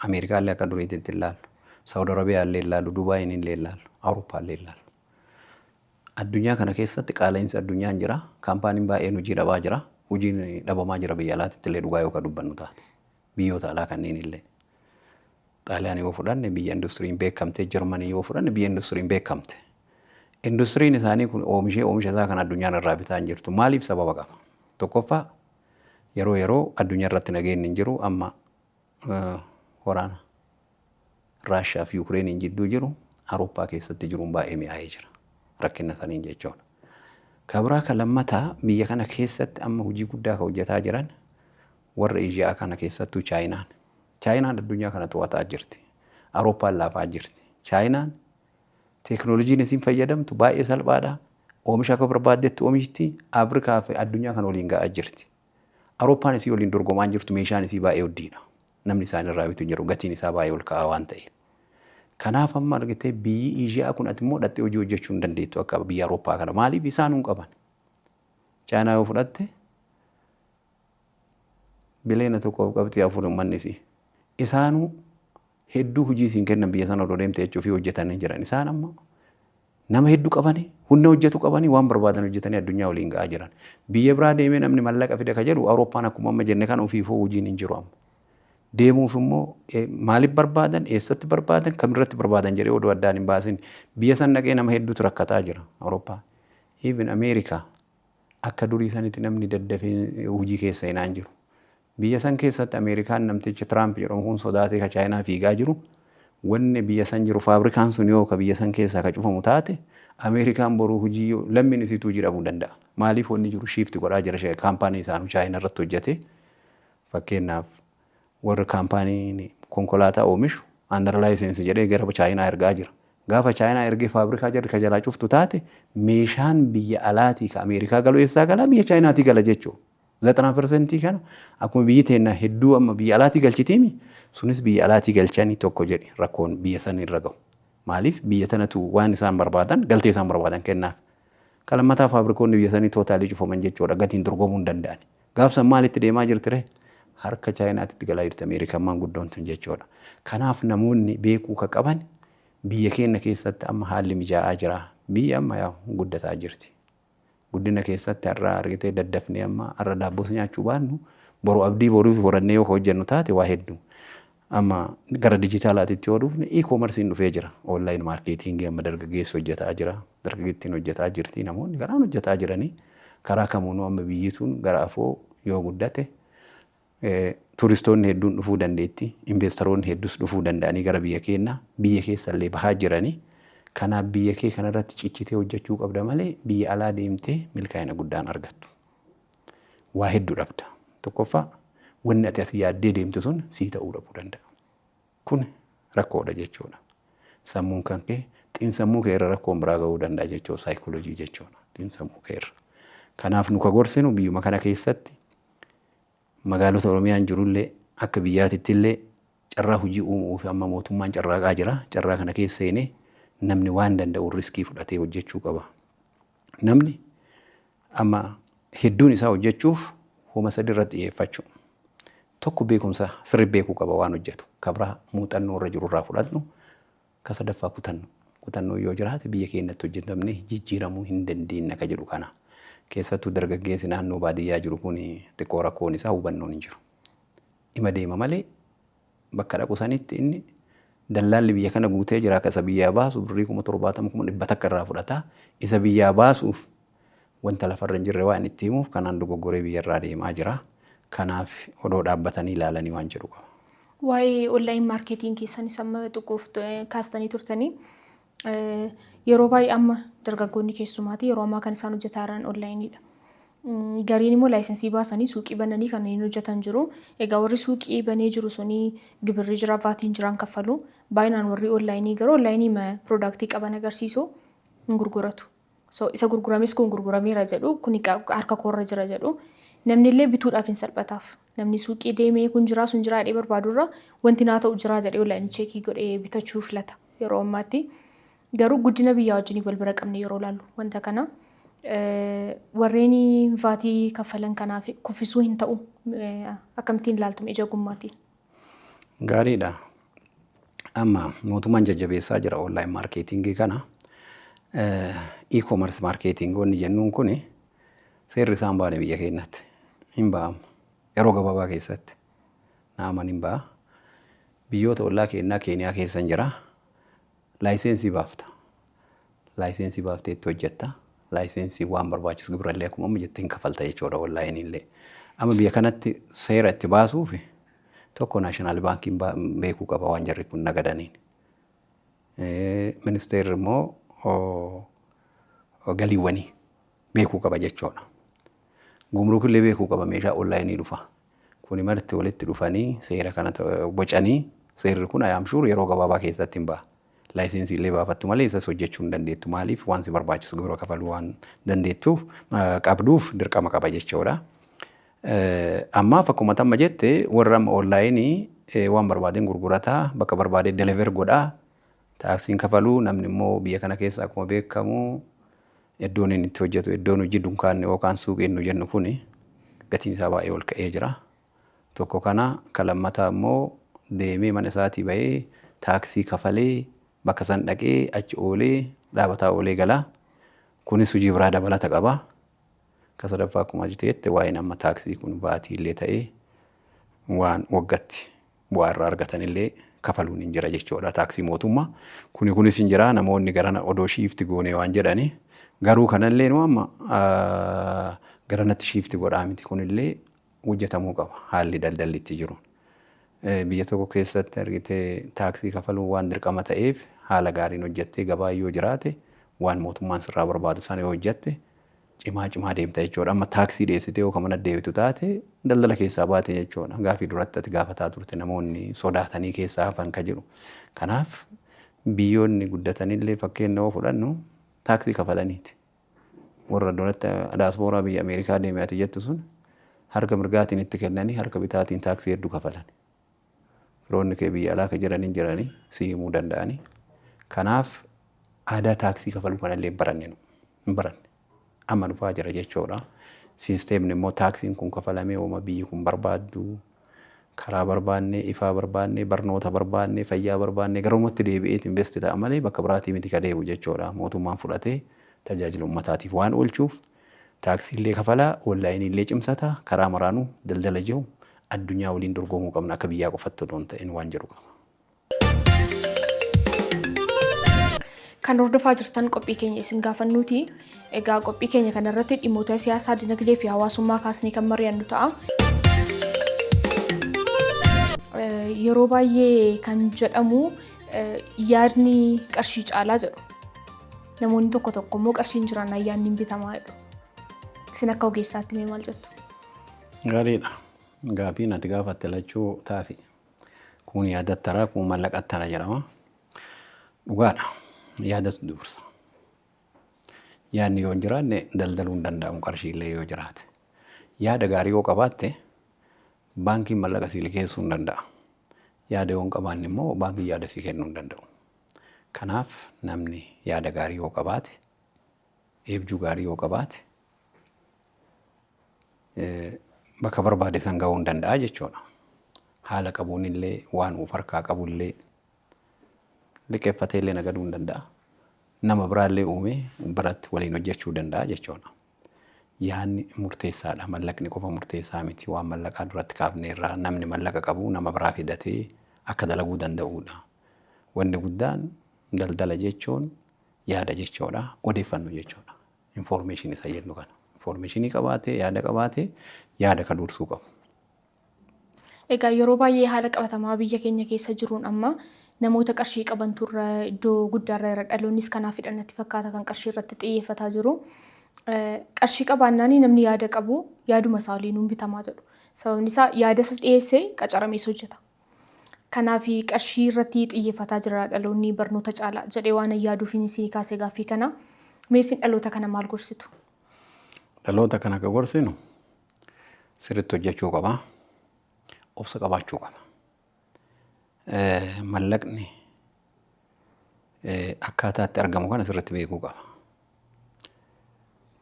Ameerikaallee akka duriititti ilaallu. Saawud Arabiyaallee ilaallu, Dubaayin illee ilaallu, Awurooppaallee ilaallu. Addunyaa kana keessatti qaala'insi addunyaan jira. Kaampaaniin baay'een hojii dhabaa jira. Hojiin dhabamaa jira biyya alaatitti illee, dhugaa yoo ka dubbannu taate. Biyyoota alaa kanneen illee. Xaaliyaan yoo fudhanne biyya industiriin beekamte, Jarmanii yoo fudhanne biyya industiriin beekamte. Industiriin isaanii kun oomishee oomisha isaa kan addunyaan irraa bitaa hin jirtu. Maaliif? Sababa qaba. Tokkoffaa, yeroo yeroo addunyaa irratti nageenyi hin jiru. Amma waraana Raashiyaa fi Yukireeniin jidduu jiru Awurooppaa keessatti jiruun baay'ee mi'aayee jira. Rakkina saniin jechuudha. Ka biraa, ka lammataa, biyya kana keessatti amma hojii guddaa ka hojjetaa jiran warra Eeshiyaa kana, keessattuu Chaayinaan. Chaayinaan addunyaa kana to'ataa jirti. Awurooppaan laafaa jirti. Chaayinaan teeknooloojiin isin fayyadamtu baay'ee salphaadha. Oomisha akka barbaaddetti oomishti. Afrikaa fi addunyaa kana waliin ga'aa jirti. Awurooppaan isii waliin dorgomaan jirtu, meeshaan isii baay'ee hoddiidha. Namni isaan irraa bitu hin jiru, gatiin isaa baay'ee ol ka'aa waan ta'eef. Kanaaf amma argitee biyyi Eeshiyaa kun ati immoo dhattee hojii hojjechuu hin dandeettu akka biyya Awurooppaa kana. Maaliif? Isaan hin qaban. Chaayinaa yoo fudhatte, 1.4 biliyoona uummanni isii. Isaanuu hedduu hojii isiin kennan biyya sana odoo deemte jechuu fi hojjetanii jiran. Isaan amma nama hedduu qabanii, humna hojjetu qabanii, waan barbaadan hojjetanii addunyaa waliin ga'aa jiran. Biyya biraa deemee namni mallaqa fida ka jedhu, Awurooppaan akkuma amma jenne kan ofiifuu hojiin hin jiru amma. Deemuuf immoo maaliif barbaadan, eessatti barbaadan, kamirratti barbaadan jedhee odoo addaan hin baasin biyya san dhaqee nama hedduutu rakkataa jira Awurooppaa. Even Ameerikaa akka durii sanitti namni daddafee hojii keessa hinaan jiru. Biyya san keessatti Ameerikaan namtichi Tiraamp jedhamu kun sodaatee ka Chaayinaa fiigaa jiru, wanni biyya san jiru faabrikaan sun yoo ka biyya san keessaa ka cufamu taate, Ameerikaan boruu hojii lammiin isiitu hojii dhabuu danda'a. Maaliif? Wanni jiru shift godhaa jira, kaampaanii isaanuu Chaayinaa irratti hojjete. Fakkeenyaaf, warri kaampaaniin konkolaataa oomishu under license jedhee gara Chaayinaa ergaa jira. Gaafa Chaayinaa ergee faabrikaa jarri ka jalaa cuftu taate, meeshaan biyya alaatii ka Ameerikaa galu eessaa galaa? Biyya Chaayinaatii gala jechuudha. 90% kana akkuma biyyi teenna hedduu amma biyya alaatii galchitiimi, sunis biyya alaatii galchanii tokko jedhi rakkoon biyya san irra gahu. Maaliif? Biyya tanatu waan isaan barbaadan, galtee isaan barbaadan kennaaf. Ka lammataa, faabrikoonni biyya sanii totally cufaman jechuudha, gatiin dorgomuu hin danda'an. Gaafsan maalitti deemaa jirti ree? Harka Chaayinaatitti galaa jirti Ameerikaan maanguddoon tun jechuudha. Kanaaf namoonni beekuu ka qaban, biyya keenya keessatti amma haalli mijaa'aa jira. Biyya amma yaa guddataa jirti. Guddina keessatti har'a argitee daddafnee amma har'a daabboos nyaachuu baannu, boru abdii boruuf horannee yoo hojjennu taate waa hedduu. Amma gara dijitaalaatitti yoo dhufne, e-commerceiin dhufee jira. Online marketingii amma dargaggeessi hojjetaa jira. Dargaggeettiin hojjetaa jirti. Namoonni karaan hojjetaa jiranii, karaa kamuunuu amma biyyi sun gara afoo yoo guddate, turistoonni hedduun dhufuu dandeetti. Investoroonni hedduus dhufuu danda'anii gara biyya keenyaa, biyya keessallee bahaa jiranii. Kanaaf biyya kee kanarratti cichitee hojjechuu qabda malee biyya alaa deemtee milkaa'ina guddaan argattu. Waa hedduu dhabda. Tokkoffaa, wanni ati asii yaaddee deemtu sun sii ta'uu dhabuu danda'a. Kun rakkoodha jechuudha. Sammuun kan kee, xiinsammuu kee irra rakkoon biraa gahuu danda'a jechuudha. Saayikooloojii jechuudha. Xiinsammuu kee irra. Kanaaf nu ka gorsinu, biyyuma kana keessatti magaalota Oromiyaan jirullee, akka biyyaatitti illee carraa hojii uumuuf amma mootummaan carraaqaa jira. Carraa kana keessa seenee namni waan danda'u riskii fudhatee hojjechuu qaba. Namni amma hedduun isaa hojjechuuf homa sadi irratti xiyyeeffachuu. Tokko, beekumsa sirri beekuu qaba waan hojjetu. Kabraa, muuxannoo irra jiru irraa fudhannu. Ka sadaffaa, kutannu. Kutannoo yoo jiraate biyya keenyatti hojjetamne jijjiiramuu hin dandeenye ka jedhu kana. Keessattuu dargaggeessi naannoo baadiyyaa jiru kun xiqqoo rakkoon isaa hubannoon hin jiru. Ima deema malee bakka dhaqu sanitti inni dallaalli biyya kana guutee jira. Akka isa biyyaa baasu birrii 70,000, 100,000 irraa fudhata. Isa biyyaa baasuuf wanta lafarra hin jirre waan itti himuuf, kanaan dogoggoree biyyarraa deemaa jira. Kanaaf odoo dhaabbatanii ilaalanii waan jedhu qaba. Waa'ee online marketing keessanis amma tuquuf kaastanii turtanii, yeroo baay'ee amma dargaggoonni keessumaati yeroo ammaa kan isaan hojjetaa jiran onlineiidha. Gariin immoo licensii baasanii suuqii bananii kanneen hojjetan jiru. Egaa warri suuqii banee jiru suni gibirri jira, VATiin jiraan kaffalu. Baay'inaan warri onlineii garuu onlineii productii qaban agarsiisu, hin gurguratu. So isa gurgurames kun gurgurameera jedhu, kun harka koorra jira jedhu. Namni illee bituudhaaf hin salphataaf. Namni suuqii deemee kun jiraa sun jiraa jedhee barbaadurra, wanti naa ta'u jiraa jedhee onlineii checkii godhee bitachuu filata yeroo ammaatti. Garuu guddina biyyaa wajjin wal bira qabne yeroo ilaallu, wanta kana warreen VATii kaffalan kanaaf kuffisuu hin ta'u, akkamittiin ilaaltu ija ogummaatiin? Gaariidha. Amma mootummaan jajjabeessaa jira online marketingii kana. E-commerce marketing wanni jennuun kuni seerri isaan baane biyya keenyatti hin ba'amu. Yeroo gabaabaa keessatti naaman hin ba'a. Biyyoota ollaa keenyaa, Keeniyaa keessa hin jira. Licensii baafta. Licensii baaftee itti hojjetta. Licensii waan barbaachisu gibirallee akkuma amma jettee hin kafalta jechuudha onlineiillee. Amma biyya kanatti seera itti baasuuf, tokko, National Bankiin beekuu qaba waan jarri kun nagadaniin. Ministeerri immoo galiiwwanii beekuu qaba jechuudha. Gumrukillee beekuu qaba meeshaa onlineii dhufa. Kuni marti walitti dhufanii seera kana bocanii, seerri kun I am sure yeroo gabaabaa keessatti hin ba'a. Licensii illee baafattu malee isas hojjechuu hin dandeettu. Maaliif? Waan si barbaachisu gibira kafaluu waan dandeettuuf qabduuf dirqama qaba jechuudha. Ammaaf akkuma tamma jette, warra amma onlineii waan barbaadeen gurgurataa, bakka barbaadee deliver godhaa, taxiin kafaluu. Namni immoo biyya kana keessa akkuma beekamu iddoon inni itti hojjetu, iddoon hojii dunkaanni yookaan suuqiin nu jennu kuni gatiin isaa baay'ee ol ka'ee jira. Tokko kana, kan lammataa immoo deemee mana isaatii bahee taaksii kafalee bakka san dhaqee achi oolee dhaabataa oolee galaa. Kunis hojii biraa dabalata qaba. Ka sadaffaa, akkuma jette, waa'een amma taaksii kun VATii illee ta'ee waan waggatti bu'aa irraa argatan illee kafaluun hin jira jechuudha taaksii mootummaa. Kuni kunis hin jira, namoonni garana odoo shift goone waan jedhani. Garuu kanallee nu amma garanatti shift godhaa miti, kunillee hojjetamuu qaba haalli daldalli itti jiru. Biyya tokko keessatti argitee taaksii kafaluun waan dirqama ta'eef, haala gaariin hojjettee gabaa yoo jiraate, waan mootummaan sirraa barbaadu sana yoo hojjette, cimaa cimaa deemta jechuudha. Amma taaksii dhiyeessitee yoo mana deebitu taate, daldala keessaa baate jechuudha. Gaafii duratti ati gaafataa turte, namoonni sodaatanii keessaa hafan ka jedhu. Kanaaf biyyoonni guddatanillee fakkeenya yoo fudhannu taaksii kafalaniiti. Warra duratti daaspooraa biyya Ameerikaa deeme ati jettu sun harka mirgaatiin itti kennanii harka bitaatiin taaksii hedduu kafalan. Firoonni kee biyya alaa ka jiranii jiranii si himuu danda'anii. Kanaaf aadaa taaksii kafaluu kanallee hin baranne, nu hin baranne. Amma dhufaa jira jechuudha. Systemni immoo taaksiin kun kafalamee uuma biyyi kun barbaaddu, karaa barbaanne, ifaa barbaanne, barnoota barbaanne, fayyaa barbaanne, garumatti deebi'eet invest ta'a malee bakka biraatii miti ka deebi'u jechuudha. Mootummaan fudhatee tajaajila uummataatiif waan oolchuuf. Taaksii illee kafalaa, onlaayinii illee cimsataa, karaa maraanuu daldala jiru addunyaa waliin dorgomuu qabna akka biyyaa qofatti odoo hin ta'in waan jedhu qaba. Kan hordofaa jirtan qophii keenya isin gaafannuuti. Egaa qophii keenya kanarratti dhimmoota siyaasaa, dinagdee fi hawaasummaa kaasnee kan mari'annu ta'a. Yeroo baay'ee kan jedhamu yaadni qarshii caalaa jedhu. Namoonni tokko tokko immoo qarshiin jiraannaan yaadni hin bitamaa jedhu. Isin akka ogeessaatti mee maal jettu? Gaariidha. Gaafiin ati gaafatte lachuu taafi. Kun yaadattara, kun mallaqattara jedhama. Dhugaadha. Yaadatu dursa. Yaadni yoo hin jiraanne daldaluu hin danda'amu qarshiillee yoo jiraate. Yaada gaarii yoo qabaatte baankiin mallaqa sii liqeessuu hin danda'a. Yaada yoo hin qabaanne immoo baankiin yaada sii kennuu hin danda'u. Kanaaf namni yaada gaarii yoo qabaate, eebjuu gaarii yoo qabaate bakka barbaade san gahuu hin danda'a jechuudha. Haala qabuun illee waan of harkaa qabu illee liqeeffatee illee nagaduu hin danda'a. Nama biraallee uumee biratti waliin hojjechuu danda'a jechuudha. Yaadni murteessaadha. Mallaqni qofa murteessaa miti. Waan mallaqaa duratti kaafne irraa namni mallaqa qabu nama biraa fidatee akka dalaguu danda'uudha. Wanni guddaan daldala jechuun yaada jechuudha. Odeeffannoo jechuudha. Information isa jennu kana. Informationii qabaatee yaada qabaatee yaada kan dursuu qabu. Egaa yeroo baay'ee haala qabatamaa biyya keenya keessa jiruun amma namoota qarshii qabantu irra iddoo guddaarra jira. Dhaloonnis kanaafidha natti fakkaata kan qarshii irratti xiyyeeffataa jiru. Qarshii qabaannaan namni yaada qabu yaaduma isaa waliin hin bitamaa jedhu. Sababni isaa yaada isa dhiyeessee qacaramees hojjeta. Kanaaf qarshii irratti xiyyeeffataa jira dhaloonni barnoota caalaa jedhee waan yaaduuf isin kaasee gaaffii kana. Mee isin dhaloota kana maal gorsitu? Dhaloota kana akka gorsinu sirriitti hojjechuu qaba. Obsa qabaachuu qaba. Mallaqni akkaataa itti argamu kana sirriitti beekuu qaba.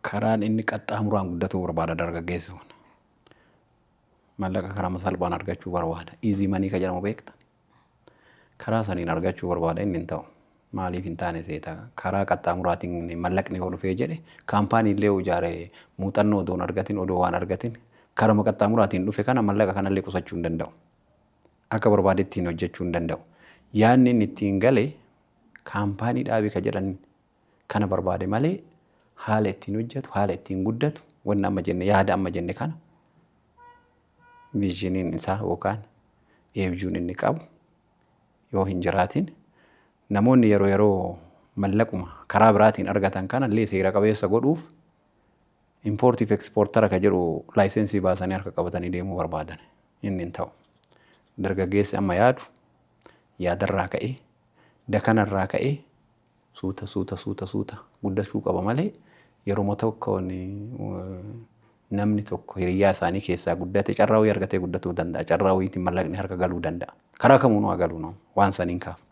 Karaan inni qaxxaamuraan guddatuu barbaada dargaggeessi kun. Mallaqa karaa salphaan argachuu barbaada. Easy money ka jedhamu beekta. Karaa saniin argachuu barbaada inni hin ta'u. Maaliif hin taane seeta? Karaa qaxxaamuraatiin mallaqni yoo dhufee jedhe kaampaanii illee ijaare muuxannoo odoo hin argatin odoo waan argatin karama qaxxaamuraatiin dhufe kana mallaqa kanallee qusachuu hin danda'u. Akka barbaadetti ittiin hojjechuu hin danda'u. Yaadni inni ittiin gale kaampaanii dhaabi ka jedhan kana barbaade malee haala ittiin hojjetu, haala ittiin guddatu, wanni amma jenne yaada amma jenne kana visioniin isaa yookaan eebjuun inni qabu yoo hin jiraatin namoonni yeroo yeroo mallaquma karaa biraatiin argatan kana illee seera qabeessa godhuuf importiif exportara ka jedhu licensii baasanii harka qabatanii deemuu barbaadan inni hin ta'u. Dargaggeessi amma yaadu yaadarraa ka'ee dakanarraa ka'ee suuta suuta suuta suuta guddachuu qaba malee yeroo tokkoon namni tokko hiriyyaa isaanii keessaa guddate carraa wayii argatee guddatuu danda'a. Carraa wayiitiin mallaqni harka galuu danda'a. Karaa kamuunuu haa galuu nama waan saniin kaafu.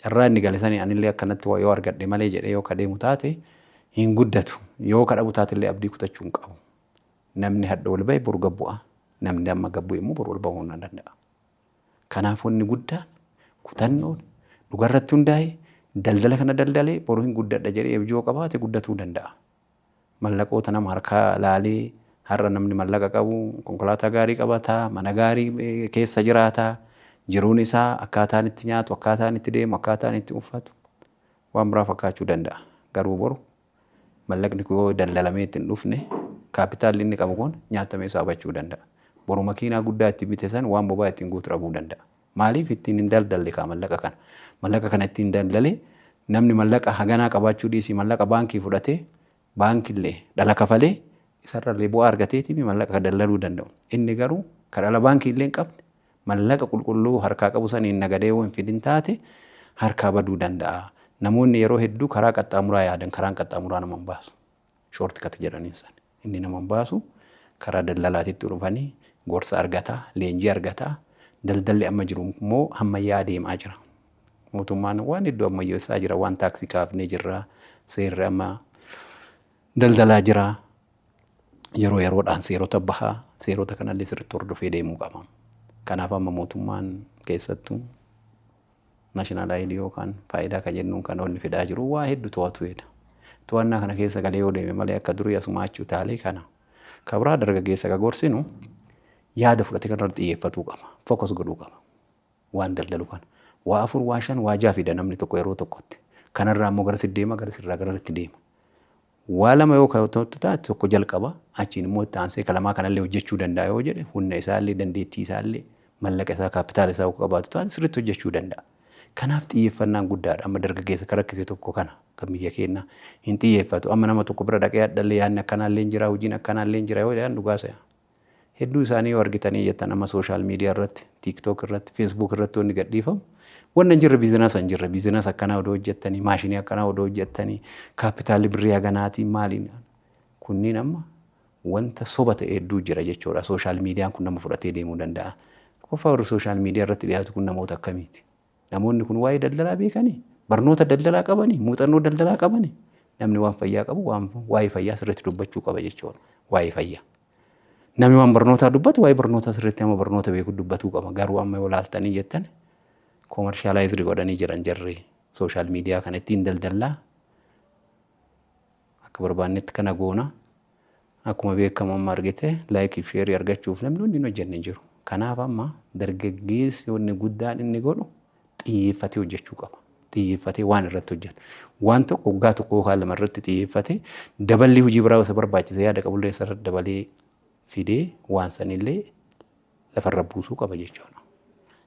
Carraa inni gale sanii anillee akkanatti yoo argadhe malee jedhee yoo ka deemu taate hin guddatu. Yoo ka dhabu taate illee abdii kutachuu hin qabu. Namni hadha ol bahe boru gad bu'a. Namni amma gad bu'e immoo boru ol bahuu hin danda'a. Kanaaf wanni guddaan kutannoon dhugarratti hundaa'e daldala kana daldalee boru hin guddadha jedhee abjuu yoo qabaate guddatuu danda'a. Mallaqoota nama harkaa laalee har'a namni mallaqa qabu konkolaataa gaarii qabata, mana gaarii keessa jiraata, jiruun isaa akkaataan itti nyaatu, akkaataan itti deemu, akkaataan itti uffatu waan biraa fakkaachuu danda'a. Garuu boru mallaqni kun yoo daldalamee itti hin dhufne kaapitaalli inni qabu kun nyaatamee saabachuu danda'a. Boru makiinaa guddaa itti bite san waan boba'aa ittiin guutu dhabuu danda'a. Maaliif ittiin hin daldalle kaa mallaqa kana? Mallaqa kana ittiin daldalee namni mallaqa haganaa qabaachuu dhiisii mallaqa baankii fudhatee baankillee dhala kafalee isarrallee bu'aa argateetiin mallaqa daldaluu danda'u. Inni garuu ka dhala baankii illee hin qabne mallaqa qulqulluu harkaa qabu saniin nagadee yoo hin fidin taate harkaa baduu danda'a. Namoonni yeroo hedduu karaa qaxxaamuraa yaadan karaan qaxxaamuraa nama hin baasu. Short cut jedhaniin san. Inni nama hin baasu karaa daldalaatitti dhufanii gorsa argataa, leenjii argataa, daldalli amma jiru immoo ammayyaa deemaa jira. Mootummaan waan hedduu ammayyeessaa jira, waan taaksii kaafnee jirra, seerri amma daldalaa jira. Yeroo yeroodhaan seerota bahaa, seerota kanallee sirriitti hordofee deemuu qaba. Kanaaf amma mootummaan keessattuu national ID yookaan faayidaa kan jennuun kan inni fidaa jiru waa hedduu to'atuudha. To'annaa kana keessa galee yoo deeme malee akka durii asuma achi utaalee kana. Kabraa dargaggeessa ka gorsinu yaada fudhate kanarratti xiyyeeffatuu qaba. Focus godhuu qaba. Waan daldalu kana. Waa afur, waa shan, waa ja'a fida namni tokko yeroo tokkotti. Kanarraa immoo gara deema, gara sirraa gara itti deema. Waa lama yoo ta'u taate tokko jalqaba, achiin immoo itti aansee kalamaa kanallee hojjechuu danda'a yoo jedhe, humna isaallee, dandeettii isaallee, mallaqa isaa, kaapitaala isaa yoo qabaatu taate sirriitti hojjechuu danda'a. Kanaaf xiyyeeffannaan guddaadha. Amma dargaggeessa kan rakkise tokko kana kan biyya keenya hin xiyyeeffatu. Amma nama tokko bira dhaqee hadhallee yaadni akkanaallee hin jira, hojiin akkanaallee hin jira yoo jedhan dhugaa se'a. Hedduu isaanii yoo argitanii jettan amma social media irratti, TikTok irratti, Facebook irratti wanni gadhiifamu wanna hin jirre, business hin jirre, business akkanaa odoo hojjettanii, maashinii akkanaa odoo hojjettanii, kaapitaalli birrii haganaatii maaliin, kunniin amma wanta soba ta'e hedduu jira jechuudha. Social mediaan kun nama fudhatee deemuu danda'a. Qofa warri social media irratti dhiyaatu kun namoota akkamiiti? Namoonni kun waa'ee daldalaa beekanii? Barnoota daldalaa qabanii? Muuxannoo daldalaa qabanii? Namni waan fayyaa qabu waan waa'ee fayyaa sirriitti dubbachuu qaba jechuudha. Waa'ee fayyaa. Namni waan barnootaa dubbatu waa'ee barnootaa sirriitti nama barnoota beeku dubbatuu qaba. Garuu amma yoo laaltanii jettan commercialize godhanii jiran jarri social media kana ittiin daldallaa, akka barbaannetti kana goona. Akkuma beekamu amma argite like fi share argachuuf namni hundi hin hojjenne hin jiru. Kanaaf amma dargaggeessi wanni guddaan inni godhu xiyyeeffatee hojjechuu qaba. Xiyyeeffatee waan irratti hojjetu. Waan tokko waggaa tokko yookaan lama irratti xiyyeeffatee daballi hojii biraa isa barbaachisa yaada qabullee isarratti dabalee fidee waan sanillee lafarra buusuu qaba jechuudha.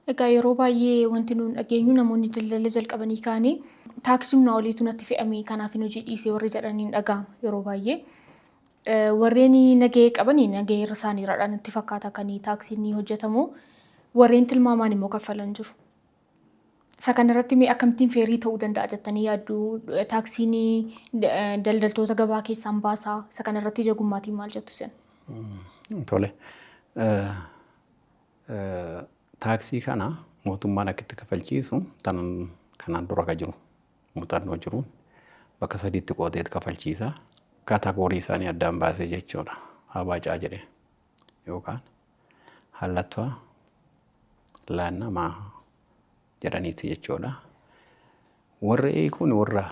Egaa yeroo baay'ee wanti nuun dhageenyu namoonni daldala jalqabanii ka'anii taaksii humnaa oliitu natti fe'ame, kanaaf hin hojii dhiisee warri jedhanii dhaga'ama yeroo baay'ee. Warreen nagahee qabanii nagahee irra isaaniirraadha natti fakkaata kan taaksiin ni hojjetamu. Warreen tilmaamaan immoo kaffalan jiru. Isa kanarratti mee akkamittiin fair ta'uu danda'a jettanii yaaddu? Taaksiin daldaltoota gabaa keessaan baasaa. Isa kanarratti ija gummaatiin maal jettu isin? Tole. Taaksii kana mootummaan akka itti kafalchiisu kanaan dura kan jiru muuxannoo jiruun bakka sadiitti qoodeet kafalchiisa. Category isaanii addaan baasee jechuudha. Abaacaa jedhee yookaan hallattoo laannamaa jedhaniiti jechuudha. Warri kun warra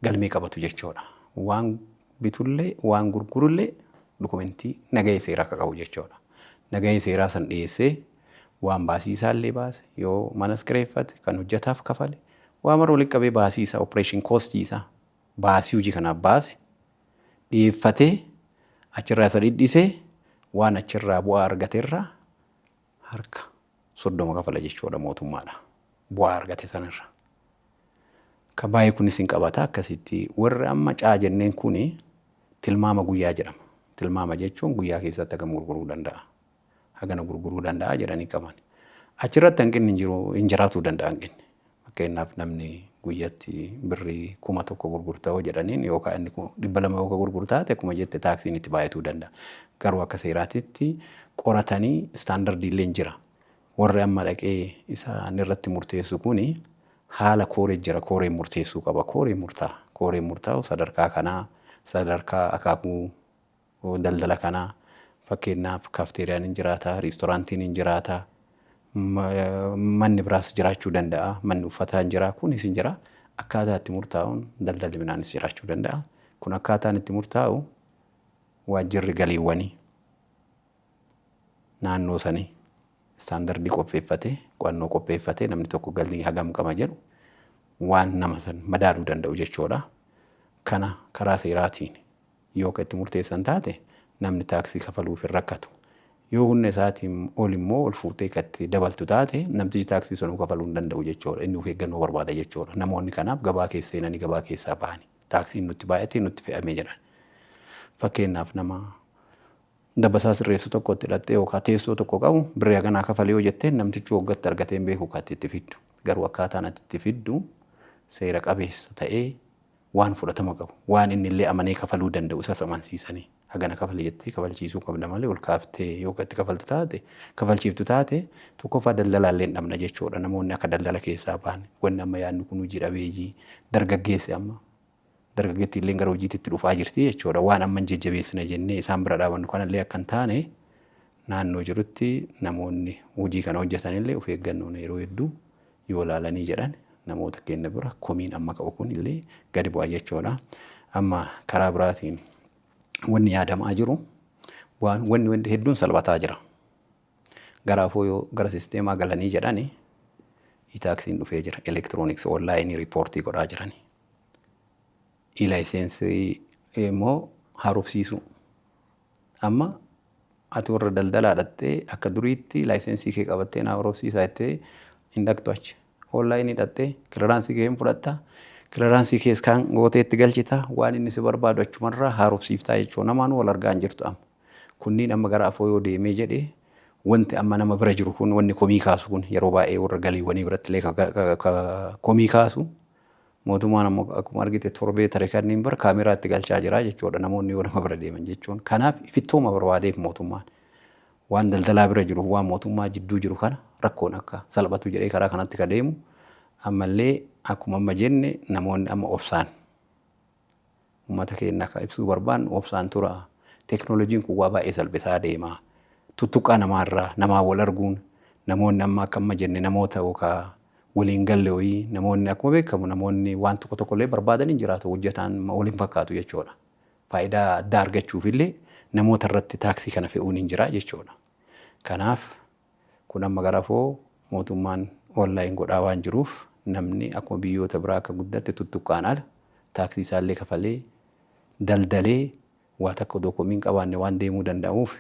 galmee qabatu jechuudha. Waan bitullee waan gurgurullee dukumentii nagahee seeraa akka qabu jechuudha. Nagahee seeraa san dhiyeessee waan baasii isaallee baase, yoo manas kireeffate kan hojjetaaf kafale, waa mara walitti qabee baasii isaa, operation cost isaa, baasii hojii kanaaf baase dhiyeeffatee achirraa isa dhidhisee waan achirraa bu'aa argateerraa harka 30 kafala jechuudha mootummaadha. Bu'aa argate sanarra. Ka baay'ee kunis hin qabata akkasitti. Warri amma caa jenneen kuni tilmaama guyyaa jedhama. Tilmaama jechuun guyyaa keessatti hagam gurguruu danda'a. Hagana gurguruu danda'a jedhanii qaban. Achirratti hanqinni hin jiru, hin jiraatuu danda'a hanqinni. Fakkeenyaaf namni guyyatti birrii 1000 gurgurtaa yoo jedhaniin yookaan inni 200 yoo gurgurtaa ta'e, akkuma jette taaksiin itti baay'atuu danda'a. Garuu akka seeraatitti qoratanii standard illee jira. Warri amma dhaqee isaan irratti murteessu kuni haala kooree jira, kooreen murteessuu qaba. Kooreen murtaa'a. Kooreen murtaa'u sadarkaa kanaa, sadarkaa akaakuu daldala kanaa, fakkeenyaaf kaafteeriyaan hin jiraata, riistooraantiin hin jiraata, manni biraas jiraachuu danda'a, manni uffataa hin jira, kunis hin jira. Akkaataa itti murtaa'uun daldalli midhaanis jiraachuu danda'a. Kun akkaataan itti murtaa'u waajjirri galiiwwanii naannoo sanii standard qopheeffatee, qo'annoo qopheeffatee, namni tokko galii hagam qaba jedhu waan nama san madaaluu danda'u jechuudha. Kana karaa seeraatiin yoo akka itti murteessan taate namni taaksii kafaluuf hin rakkatu. Yoo humna isaatiin ol immoo ol fuutee kan itti dabaltu taate namtichi taaksii sanuu kafaluu hin danda'u jechuudha. Inni of eeggannoo barbaada jechuudha. Namoonni kanaaf gabaa keessa seenanii gabaa keessaa bahanii taaksiin nutti baay'atee nutti fe'amee jedhan. Fakkeenyaaf nama dabbasaa sirreessu tokko itti hidhattee yookaan teessoo tokko qabu birrii haganaa kafalee yoo jetteen namtichi waggaatti argatee hin beeku kan itti fiddu. Garuu akkaataan ati itti fiddu seera qabeessa ta'ee waan fudhatama qabu, waan inni illee amanee kafaluu danda'u isas amansiisanii hagana kafale jettee kafalchiisuu qabda malee ol kaaftee yoo itti kafaltu taate, kafalchiiftu taate, tokkoffaa daldalaallee hin dhabna jechuudha. Namoonni akka daldala keessaa bahan wanni amma yaadnu kun hojii dhabeeyyii dargaggeessi amma dargaggeettii illee gara hojiitti dhufaa jirti jechuudha. Waan amma hin jajjabeessina jennee isaan bira dhaabannu kanallee akka hin taane naannoo jirutti namoonni hojii kana hojjetanillee of eeggannoon yeroo hedduu yoo ilaalanii jedhan namoota keenya bira komiin amma ka'u kun illee gadi bu'a jechuudha. Amma karaa biraatiin wanni yaadamaa jiru waan wanni hedduun salphataa jira. Garaafuu yoo gara sisteemaa galanii jedhani, e-taxiin dhufee jira. Electronics onlineii reportii godhaa jirani. E-licenseii immoo haaromsiisuu. Amma ati warra daldalaa dhattee akka duriitti licenseii kee qabattee na haaromsiisaa jettee hin dhaqxu achi. Onlineii dhattee clearanceii kee hin fudhatta. Clearanceii kees kan gootee itti galchita, waan inni si barbaadu achumarraa haaromsiiftaa jechuudha. Namaanuu wal argaa hin jirtu amma. Kunniin amma gara afoo yoo deemee jedhee, wanti amma nama bira jiru kun, wanni komii kaasu kun, yeroo baay'ee warra galiiwwanii biratti illee komii kaasu, mootummaan ammoo akkuma argite torbee tare kanneen bira kaameraa itti galchaa jira jechuudha namoonni yoo nama bira deeman jechuun. Kanaaf ifittooma barbaadeef mootummaan waan daldalaa bira jiru, waan mootummaa jidduu jiru kana rakkoon akka salphatu jedhee karaa kanatti ka deemu. Ammallee akkuma amma jenne, namoonni amma obsaan, uummata keenya akka ibsuu barbaannu, obsaan tura. Teeknooloojiin kun waa baay'ee salphisaa deema. Tuttuqqaa namaarraa namaa wal arguun, namoonni amma akka amma jenne namoota yookaan waliin galle wayii, namoonni akkuma beekamu namoonni waan tokko tokko illee barbaadan hin jiraatu, hojjetaan waliin fakkaatu jechuudha. Faayidaa addaa argachuuf illee namoota irratti taaksii kana fe'uun hin jira jechuudha. Kanaaf kun amma gara foo mootummaan online godhaa waan jiruuf, namni akkuma biyyoota biraa akka guddatte tuttuqqaan ala taaksii isaallee kafalee daldalee waa takka odoo komiin qabaanne waan deemuu danda'uuf,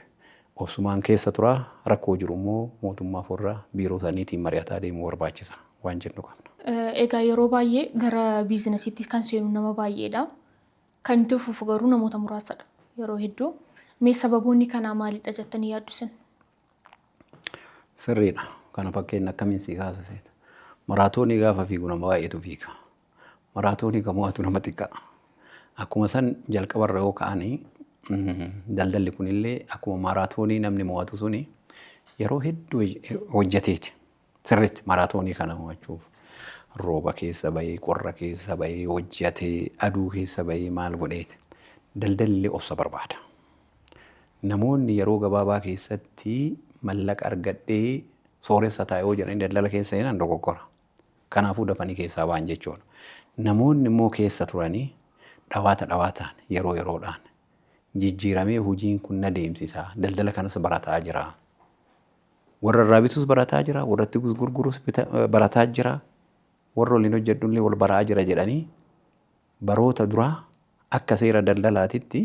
obsumaan keessa turaa, rakkoo jiru immoo mootummaaf warra biiroo saniitiin mari'ataa deemuu barbaachisa waan jennu qabna. Egaa yeroo baay'ee gara businessiitti kan seenu nama baay'eedha. Kan itti fufu garuu namoota muraasadha yeroo hedduu. Mee sababoonni kanaa maalidha jettanii yaaddu isin? Sirriidha. Kana fakkeenya akkamiin sii kaasa seeta? Maraatoonii gaafa fiigu nama baay'eetu fiiga. Maraatoonii kan mo'atu nama xiqqaa. Akkuma san jalqabarra yoo ka'anii, daldalli kunillee akkuma maraatoonii namni mo'atu suni yeroo hedduu hojjeteeti. Sirriitti maraatoonii kana mo'achuuf rooba keessa bahee, qorra keessa bahee, hojjetee, aduu keessa bahee, maal godheeti. Daldalli obsa barbaada. Namoonni yeroo gabaabaa keessatti mallaqa argadhee sooressa ta'a yoo jedhanii daldala keessa seenan dogoggora. Kanaafuu dafanii keessaa ba'an jechuudha. Namoonni immoo keessa turanii dhawaata dhawaataan yeroo yeroodhaan jijjiiramee hojiin kun na deemsisa. Daldala kanas barataa jira. Warra irraa bitus barataa jira. Warra itti gurgurus barataa jira. Warra waliin hojjedhullee wal baraa jira jedhanii, baroota duraa akka seera daldalaatitti,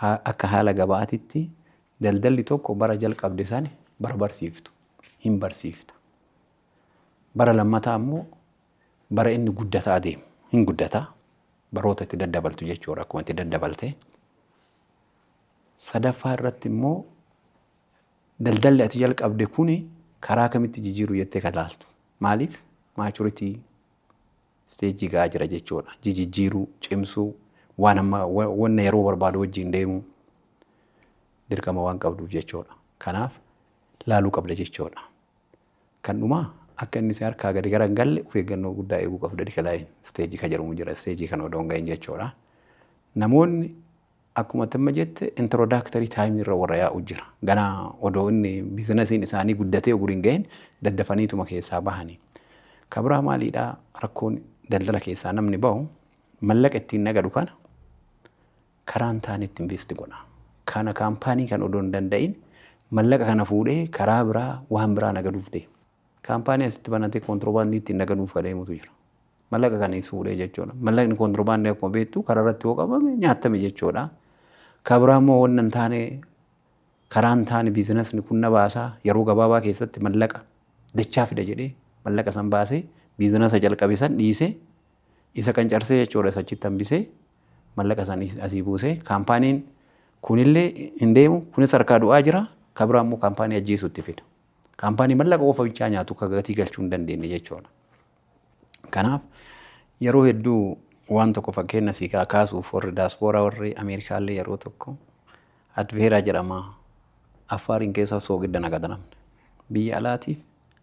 akka haala gabaatitti, daldalli tokko bara jalqabde sani bara barsiiftu hin barsiifta. Bara lammataa immoo bara inni guddataa deemu hin guddataa, baroota itti daddabaltu jechuudha, akkuma itti daddabalte. Sadaffaa irratti immoo daldalli ati jalqabde kuni karaa kamitti jijjiiru jettee kan laaltu. Maaliif? Maturity stageii ga'aa jira jechuudha. Jijjiiruu, cimsuu, waan amma wanna yeroo barbaadu wajjin deemuu dirqama waan qabduuf jechuudha. Kanaaf laaluu qabda jechuudha. Kan dhumaa akka inni si harkaa gadi gara hin galle of eeggannoo guddaa eeguu qabda. Decline stageii kan jedhamu jira. Stageii kana odoo hin gahin jechuudha. Namoonni akkuma tamma jette introductory timeii irra warra yaa'u jira. Ganaa odoo inni businessiin isaanii guddatee oguriin hin gahin daddafaniituma keessaa bahanii. Kabiraa maaliidhaa, rakkoon daldala keessaa namni bahu mallaqa ittiin nagadu kana karaa hin taane itti invest godha. Kana kaampaanii kan odoo hin danda'in mallaqa kana fuudhee karaa biraa waan biraa nagaduuf deema. Kaampaanii asitti banatee koontiroobaandii ittiin nagaduuf kan deemutu jira. Mallaqa kana fuudhee jechuudha. Mallaqni koontiroobaandii akkuma beektu karaa irratti yoo qabame nyaatame jechuudha. Kabiraa immoo wanna hin taane, karaa hin taane businessni kun na baasaa, yeroo gabaabaa keessatti mallaqa dachaa fida jedhee mallaqa san baasee businessa jalqabe san dhiisee, isa kan carsee jechuudha, isa achitti hambisee mallaqa san asii buusee kaampaaniin kunillee hin deemu, kunis harkaa du'aa jira. Kabiraa immoo kaampaanii ajjeesuutti fida. Kaampaanii mallaqa qofa bichaa nyaatu ka gatii galchuu hin dandeenye jechuudha. Kanaaf yeroo hedduu waan tokko fakkeenya sii kaasuuf, warri daaspooraa, warri Ameerikaallee yeroo tokko Adveeraa jedhama, Affaariin keessa soogidda nagada namni. Biyya alaatiif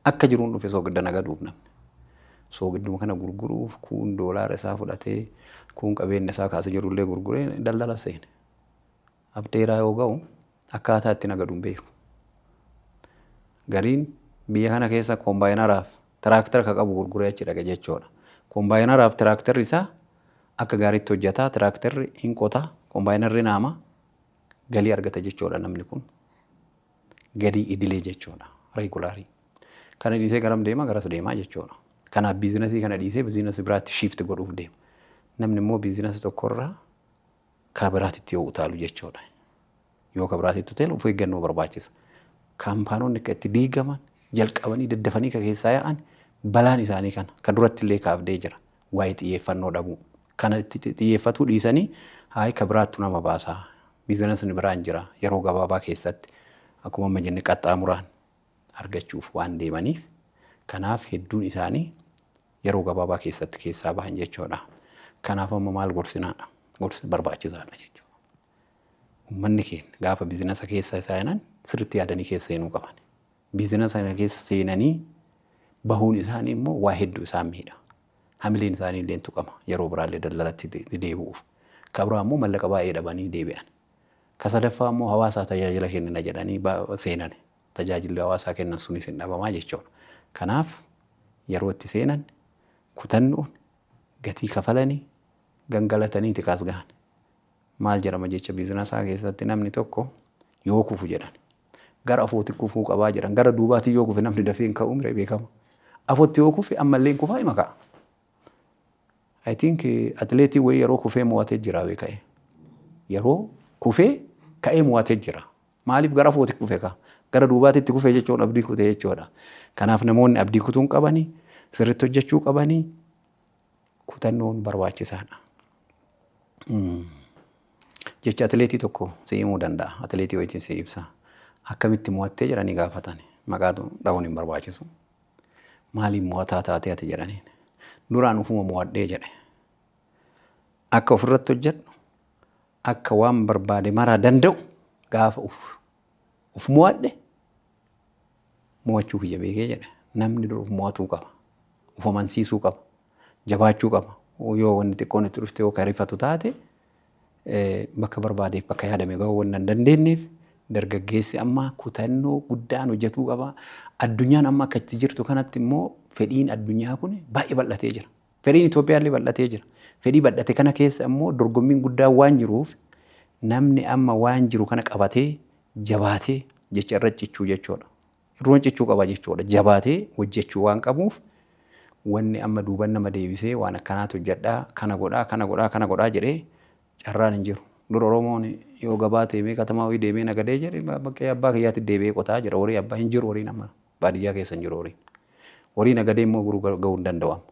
akka jiruun dhufe soogidda nagaduuf namni. Soogidduma kana gurguruuf kuun doolaara isaa fudhatee, kuun qabeenya isaa kaasee jirullee gurguree daldala seene. Abdeeraa yoo ga'u akkaataa itti nagadu hin beeku. Gariin biyya kana keessa combineeraaf tractor ka qabu gurguree achi dhaqe jechuudha. Combineeraaf tractorri isaa Akka gaariitti hojjetaa, tiraaktarri hin qotaa, kombaayinarri naama galii argata jechuudha namni kun. Galii idilee jechuudha, regular. Kana dhiisee garam deema? Garas deemaa jechuudha. Kanaaf biizinasii kana dhiisee biizinasii biraatti shift godhuuf deema. Namni immoo biizinasii tokkorraa karaa biraatitti yoo utaalu jechuudha. Yoo ka biraatitti utaalu of eeggannoo barbaachisa. Kaampaanonni akka itti diigaman jalqabanii daddafanii ka keessaa yaa'an balaan isaanii kana ka duratti illee kaafdee jira. Waa'ee xiyyeeffannoo dhabuu. Kana itti xiyyeeffatuu dhiisanii hayi ka biraattu nama baasaa. Biizinasni biraan jira yeroo gabaabaa keessatti akkuma amma jenne qaxxaamuraan argachuuf waan deemaniif, kanaaf hedduun isaanii yeroo gabaabaa keessatti keessaa bahan jechuudha. Kanaaf amma maal gorsinaadha? Gorsi barbaachisaadha jechuudha. Uummanni keenya gaafa biizinasa keessa seenan sirriitti yaadanii keessa seenuu qaban. Biizinasa kana keessa seenanii bahuun isaanii immoo waa hedduu isaan miidha. Hamileen isaanii illee tuqama yeroo biraallee daldalatti deebi'uuf. Ka biraa immoo mallaqa baay'ee dhabanii deebi'an. Ka sadaffaa immoo hawaasaa tajaajila kennina jedhanii seenan. Tajaajilli hawaasaa kennan sunis hin dhabamaa jechuudha. Kanaaf yeroo itti seenan kutannoon gatii kafalanii gangalatanii kaas gahan. Maal jedhama jecha biizinasaa keessatti, namni tokko yoo kufu jedhan gara afootti kufuu qabaa jedhan. Gara duubaatiin yoo kufe namni dafee hin ka'u mire beekama. Afootti yoo kufe ammallee hin kufaa, hima ka'a. I think atileetii wayii yeroo kufee mo'atee jira beeka'e. Yeroo kufee ka'ee mo'atee jira. Maaliif gara afootti kufe ka? Gara duubaatitti kufe jechuun abdii kute jechuudha. Kanaaf namoonni abdii kutuu hin qabanii, sirriitti hojjechuu qabanii, kutannoon barbaachisaadha. Jecha atileetii tokko si himuu danda'a. Atileetii wayitiin si ibsa. Akkamitti mo'attee jedhanii gaafatan. Maqaatu dha'uun hin barbaachisu. Maaliin mo'ataa taatee ati jedhaniin. Duraan ufuma mo'adhee jedhe. Akka ofirratti hojjedhu, akka waan barbaade maraa danda'u gaafa uf mo'adhe mo'achuu kiyya beekee jedhe. Namni dur uf mo'atuu qaba. Uf amansiisuu qaba. Jabaachuu qaba. Yoo wanni xiqqoon itti dhufte yoo ka rifatu taate, bakka barbaadeef bakka yaadame gahuu waan hin dandeenyeef, dargaggeessi amma kutannoo guddaan hojjetuu qaba. Addunyaan amma akka itti jirtu kanatti immoo fedhiin addunyaa kun baay'ee bal'atee jira. Fedhiin Itoophiyaa illee bal'atee jira. Fedhii bal'ate kana keessa immoo dorgommiin guddaan waan jiruuf, namni amma waan jiru kana qabatee jabaatee jecha irra cichuu jechuudha. Irroon cichuu qaba jechuudha. Jabaatee hojjechuu waan qabuuf, wanni amma duuban nama deebisee waan akkanaatu hojjedhaa, kana godhaa, kana godhaa, kana godhaa jedhee carraan hin jiru. Dur Oromoon yoo gabaa deemee katamaa wayii deemee nagadee jedhe, bakkee abbaa kiyyaatti deebi'ee qotaa jira. Horii abbaa hin jiru, horiin amma baadiyyaa keessa hin jiru horiin. Horii nagadee immoo guruu gahuu hin danda'u amma.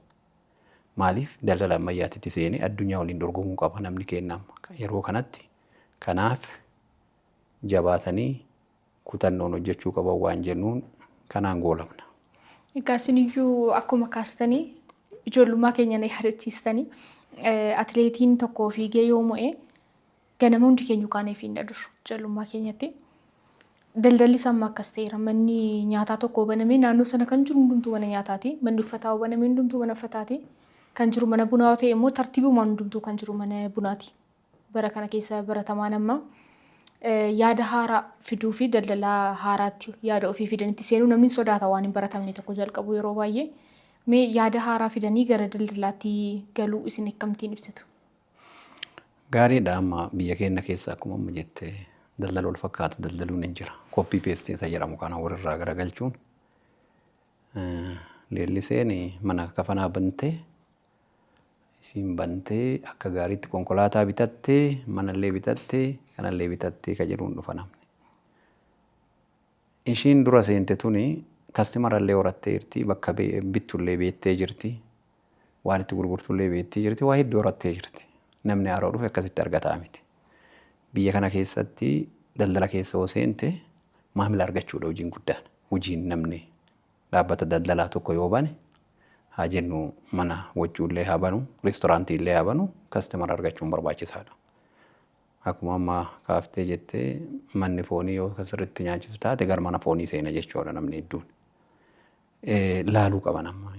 Maaliif? Daldala ammayyaatitti seenee addunyaa waliin dorgomuu qaba namni keenya amma yeroo kanatti. Kanaaf jabaatanii kutannoon hojjechuu qaban waan jennuun kanaan goolabna. Egaa isiniyyuu akkuma kaastanii ijoollummaa keenya na yaadachiistanii, atileetiin tokko fiigee yoo mo'e ganama hundi keenya kaanee fiigna dur ijoollummaa keenyatti. Daldalli amma akkas ta'eera. Manni nyaataa tokko banamee naannoo sana kan jiru hundumtuu mana nyaataati. Manni uffataa banamee hundumtuu mana uffataati. Kan jiru mana bunaa yoo ta'e immoo tartiibumaan hundumtuu kan jiru mana bunaati. Bara kana keessa baratamaan amma yaada haaraa fiduu fi daldala haaraatti yaada ofii fidanitti seenuu namni sodaata, waan hin baratamne tokko jalqabu yeroo baay'ee. Mee yaada haaraa fidanii gara daldalaatti galuu isin akkamittiin ibsitu? Gaariidha. Amma biyya keenya keessa akkuma amma jette daldala wal fakkaata daldaluun hin jira. Copy paste isa jedhamu kana walirraa garagalchuun, leelliseen mana kafanaa bantee, isiin bantee akka gaariitti konkolaataa bitattee, manallee bitattee, kanallee bitattee ka jedhuun dhufa namni. Ishiin dura seente tuni customerallee horattee jirti, bakka bittullee beettee jirti, waan itti gurgurtullee beettee jirti, waa hedduu horattee jirti. Namni haaroo dhufe akkasitti argataa miti. Biyya kana keessatti daldala keessa yoo seente maamila argachuudha hojiin guddaan. Hojiin namni dhaabbata daldalaa tokko yoo bane, haa jennu mana waccuullee haa banu, reestooraantiillee haa banu, customer argachuun barbaachisaadha. Akkuma amma kaaftee jettee, manni foonii yoo sirriitti nyaachisu taate gara mana foonii seena jechuudha namni hedduun. Laaluu qaban amma.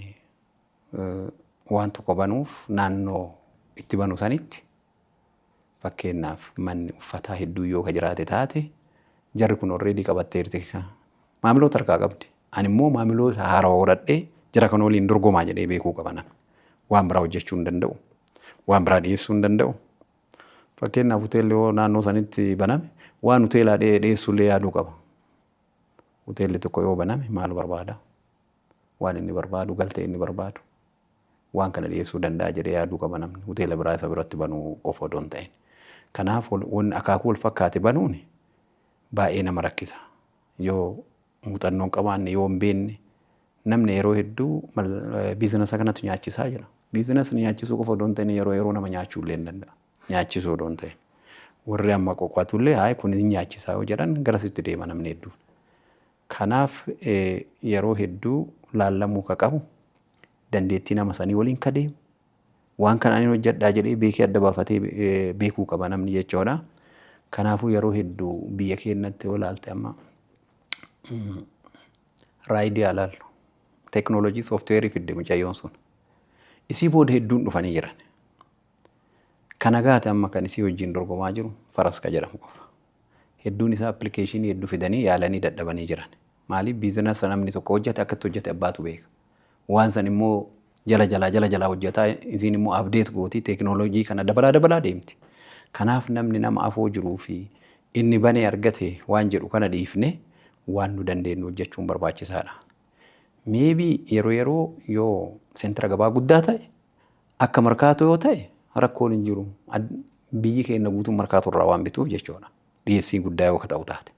Waan tokko banuuf naannoo itti banu sanitti, fakkeenyaaf manni uffataa hedduu yoo ka jiraate taate, jarri kun already qabatteerti. Maamiloota harkaa qabdi. Ani immoo maamiloota haarawaa godhadhee jara kana waliin dorgomaa jedhee beekuu qaba namni. Waan biraa hojjechuu hin danda'u. Waan biraa dhiyeessuu hin danda'u. Fakkeenyaaf, hoteelli yoo naannoo sanitti baname, waan hoteelaa dhiyeessuullee yaaduu qaba. Hoteelli tokko yoo baname maal barbaada? Waan inni barbaadu, galtee inni barbaadu, waan kana dhiyeessuu danda'a jedhee yaaduu qaba namni hoteela biraa isa biratti banuu qofa odoo hin ta'in. Kanaaf, wanni akaakuu wal fakkaate banuun baay'ee nama rakkisa. Yoo muuxannoo hin qabaanne, yoo hin beekne, namni yeroo hedduu biizinasa kanatu nyaachisaa jira. Biizinasni nyaachisuu qofa odoo hin ta'in, yeroo yeroo nama nyaachuu illee hin danda'a. Nyaachisuu odoo hin ta'in. Warri amma qoqoatullee hayi, kun hin nyaachisaa yoo jedhan, garasitti deema namni hedduun. Kanaaf, yeroo hedduu laallamuu ka qabu dandeettii nama sanii waliin ka deemu, waan kana ani hojjedhaa jedhee beekee adda baafatee beekuu qaba namni jechuudha. Kanaafuu, yeroo hedduu biyya keenyatti yoo ilaalte, amma Raayidii haa laallu. Teeknooloojii sooftiweerii fidde mucayyoon sun. Isii booda hedduun dhufanii jiran. Kana gaate amma kan isii wajjin dorgomaa jiru Faras ka jedhamu qofa. Hedduun isaa appilikeeshinii hedduu fidanii yaalanii dadhabanii jiran. Maaliif? Biizinasa namni tokko hojjete akkatti hojjete abbaatu beeka. Waan san immoo jala jalaa jala jalaa hojjetaa, isiin immoo update gootii, teeknooloojii kana dabalaa dabalaa deemti. Kanaaf, namni nama afoo jiruu fi inni banee argate waan jedhu kana dhiifne, waan nu dandeenyu hojjechuun barbaachisaadha. Maybe yeroo yeroo yoo seentira gabaa guddaa ta'e, akka Markaatoo yoo ta'e, rakkoon hin jiru. Biyyi keenya guutuun Markaatoo irraa waan bituuf jechuudha. Dhiyeessii guddaa yoo ta'u taate.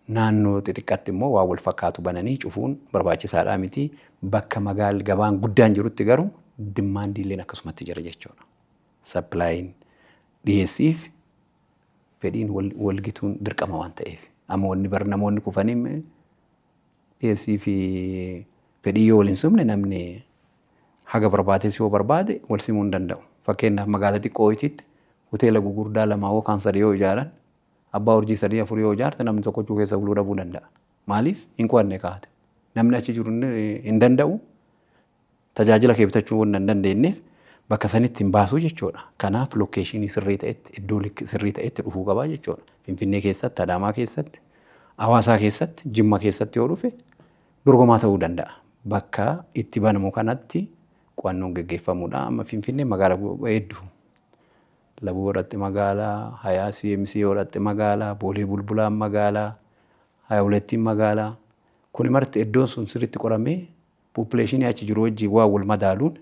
Naannoo xixiqqaatti immoo waan wal fakkaatu bananii cufuun barbaachisaadhaa miti. Bakka magaal gabaan guddaan jirutti garuu demandiilleen akkasumatti jira jechuudha. Supplyin, dhiyeessiif fedhiin walgituun dirqama waan ta'eef. Amma wanni bar namoonni kufanii dhiyeessii fi fedhii yoo wal hin sumne, namni haga barbaades yoo barbaade wal simuu hin danda'u. Fakkeenyaaf, magaalaa xiqqoo wayiititti hoteela gugurdaa lama yookaan sadii yoo ijaaran, abbaa urjii sadii afur yoo ijaarte, namni tokkochuu keessa buluu dhabuu danda'a. Maaliif? Hin qo'anne kaate. Namni achi jiru hin danda'u. Tajaajila kee bitachuu waan hin dandeenyeef bakka sanitti hin baasuu jechuudha. Kanaaf, locationii sirrii ta'etti, iddoo sirrii ta'etti dhufuu qabaa jechuudha. Finfinnee keessatti, Adaamaa keessatti, Hawaasaa keessatti, Jimma keessatti yoo dhufe dorgomaa ta'uu danda'a. Bakka itti banamu kanatti qo'annoon geggeeffamuudha. Amma Finfinnee magaalaa hedduu. Labuu godhatte magaalaa, Hayaa CMC godhatte magaalaa, Boolee Bulbulaan magaalaa, 22ttiin magaalaa. Kuni marti iddoon sun sirriitti qoramee, populationii achi jiru wajjin waan wal madaaluun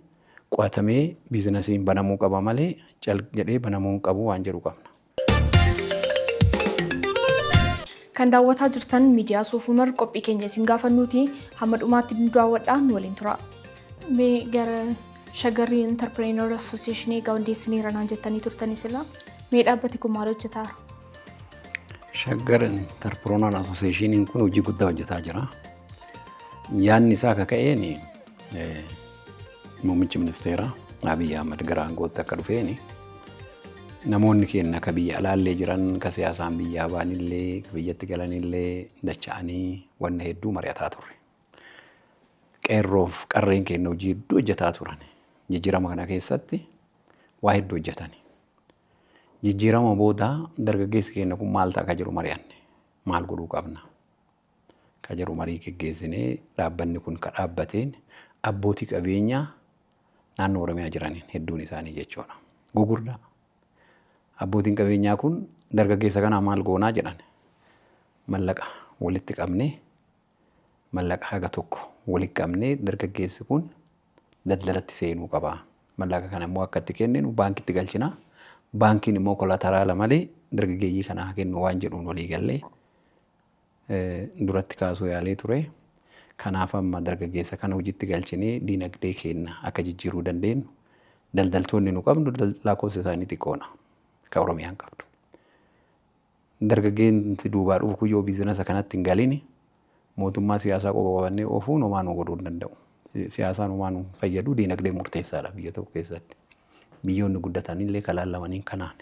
qo'atamee biizinasiin banamuu qaba malee cal jedhee banamuu hin qabu waan jedhu qabna. Kan daawwataa jirtan miidiyaa Soofumar, qophii keenya isin gaafannuuti. Hamma dhumaatti nu daawwadhaa, nu waliin tura. Mee gara Shaggarrii Entrepreneur Association egaa hundeessiniira naan jettanii turtanii sila. Mee dhaabbati kun maal hojjetaa? Shaggar Entrepreneur Associationiin kun hojii guddaa hojjetaa jira. Yaadni isaa akka ka'een, muummichi ministeeraa Abiy Ahmad gara aangootti akka dhufeen, namoonni keenya ka biyya alaallee jiran, ka siyaasaan biyyaa ba'anillee, ka biyyatti galanillee dacha'anii wanna hedduu mari'ataa turre. Qeerroof qarreen keenya hojii hedduu hojjetaa turan. Jijjiirama kana keessatti waa hedduu hojjetani. Jijjiirama booda dargaggeessi keenya kun maal ta'a ka jedhu mari'anne. Maal godhuu qabna ka jedhu marii geggeessinee, dhaabbanni kun ka dhaabbateen abbootii qabeenyaa naannoo Oromiyaa jiraniin hedduun isaanii jechuudha. Gugurdaa. Abbootiin qabeenyaa kun dargaggeessa kanaa maal goonaa jedhan. Mallaqa walitti qabnee, mallaqa haga tokko walitti qabnee, dargaggeessi kun daldalatti seenuu qaba. Mallaqa kana immoo akka itti kenninu baankitti galchina. Baankiin immoo collateral malee dargaggeeyyii kana haa kennu waan jedhuun walii gallee duratti kaasuu yaalee ture. Kanaaf, amma dargaggeessa kana hojiitti galchinee diinagdee keenya akka jijjiiruu dandeenyu, daldaltoonni nu qabnu lakkoofsa isaanii xiqqoodha. Ka Oromiyaan qabdu. Dargaggeessi duubaa dhufu kun yoo biizinasa kanatti hin galini, mootummaa siyaasaa qofa qabannee oofuun homaa nu godhuu hin danda'u. Siyaasaan homaa nu fayyadu, diinagdee murteessaadha biyya tokko keessatti. Biyyoonni guddatanillee kalaallamaniin kanaan.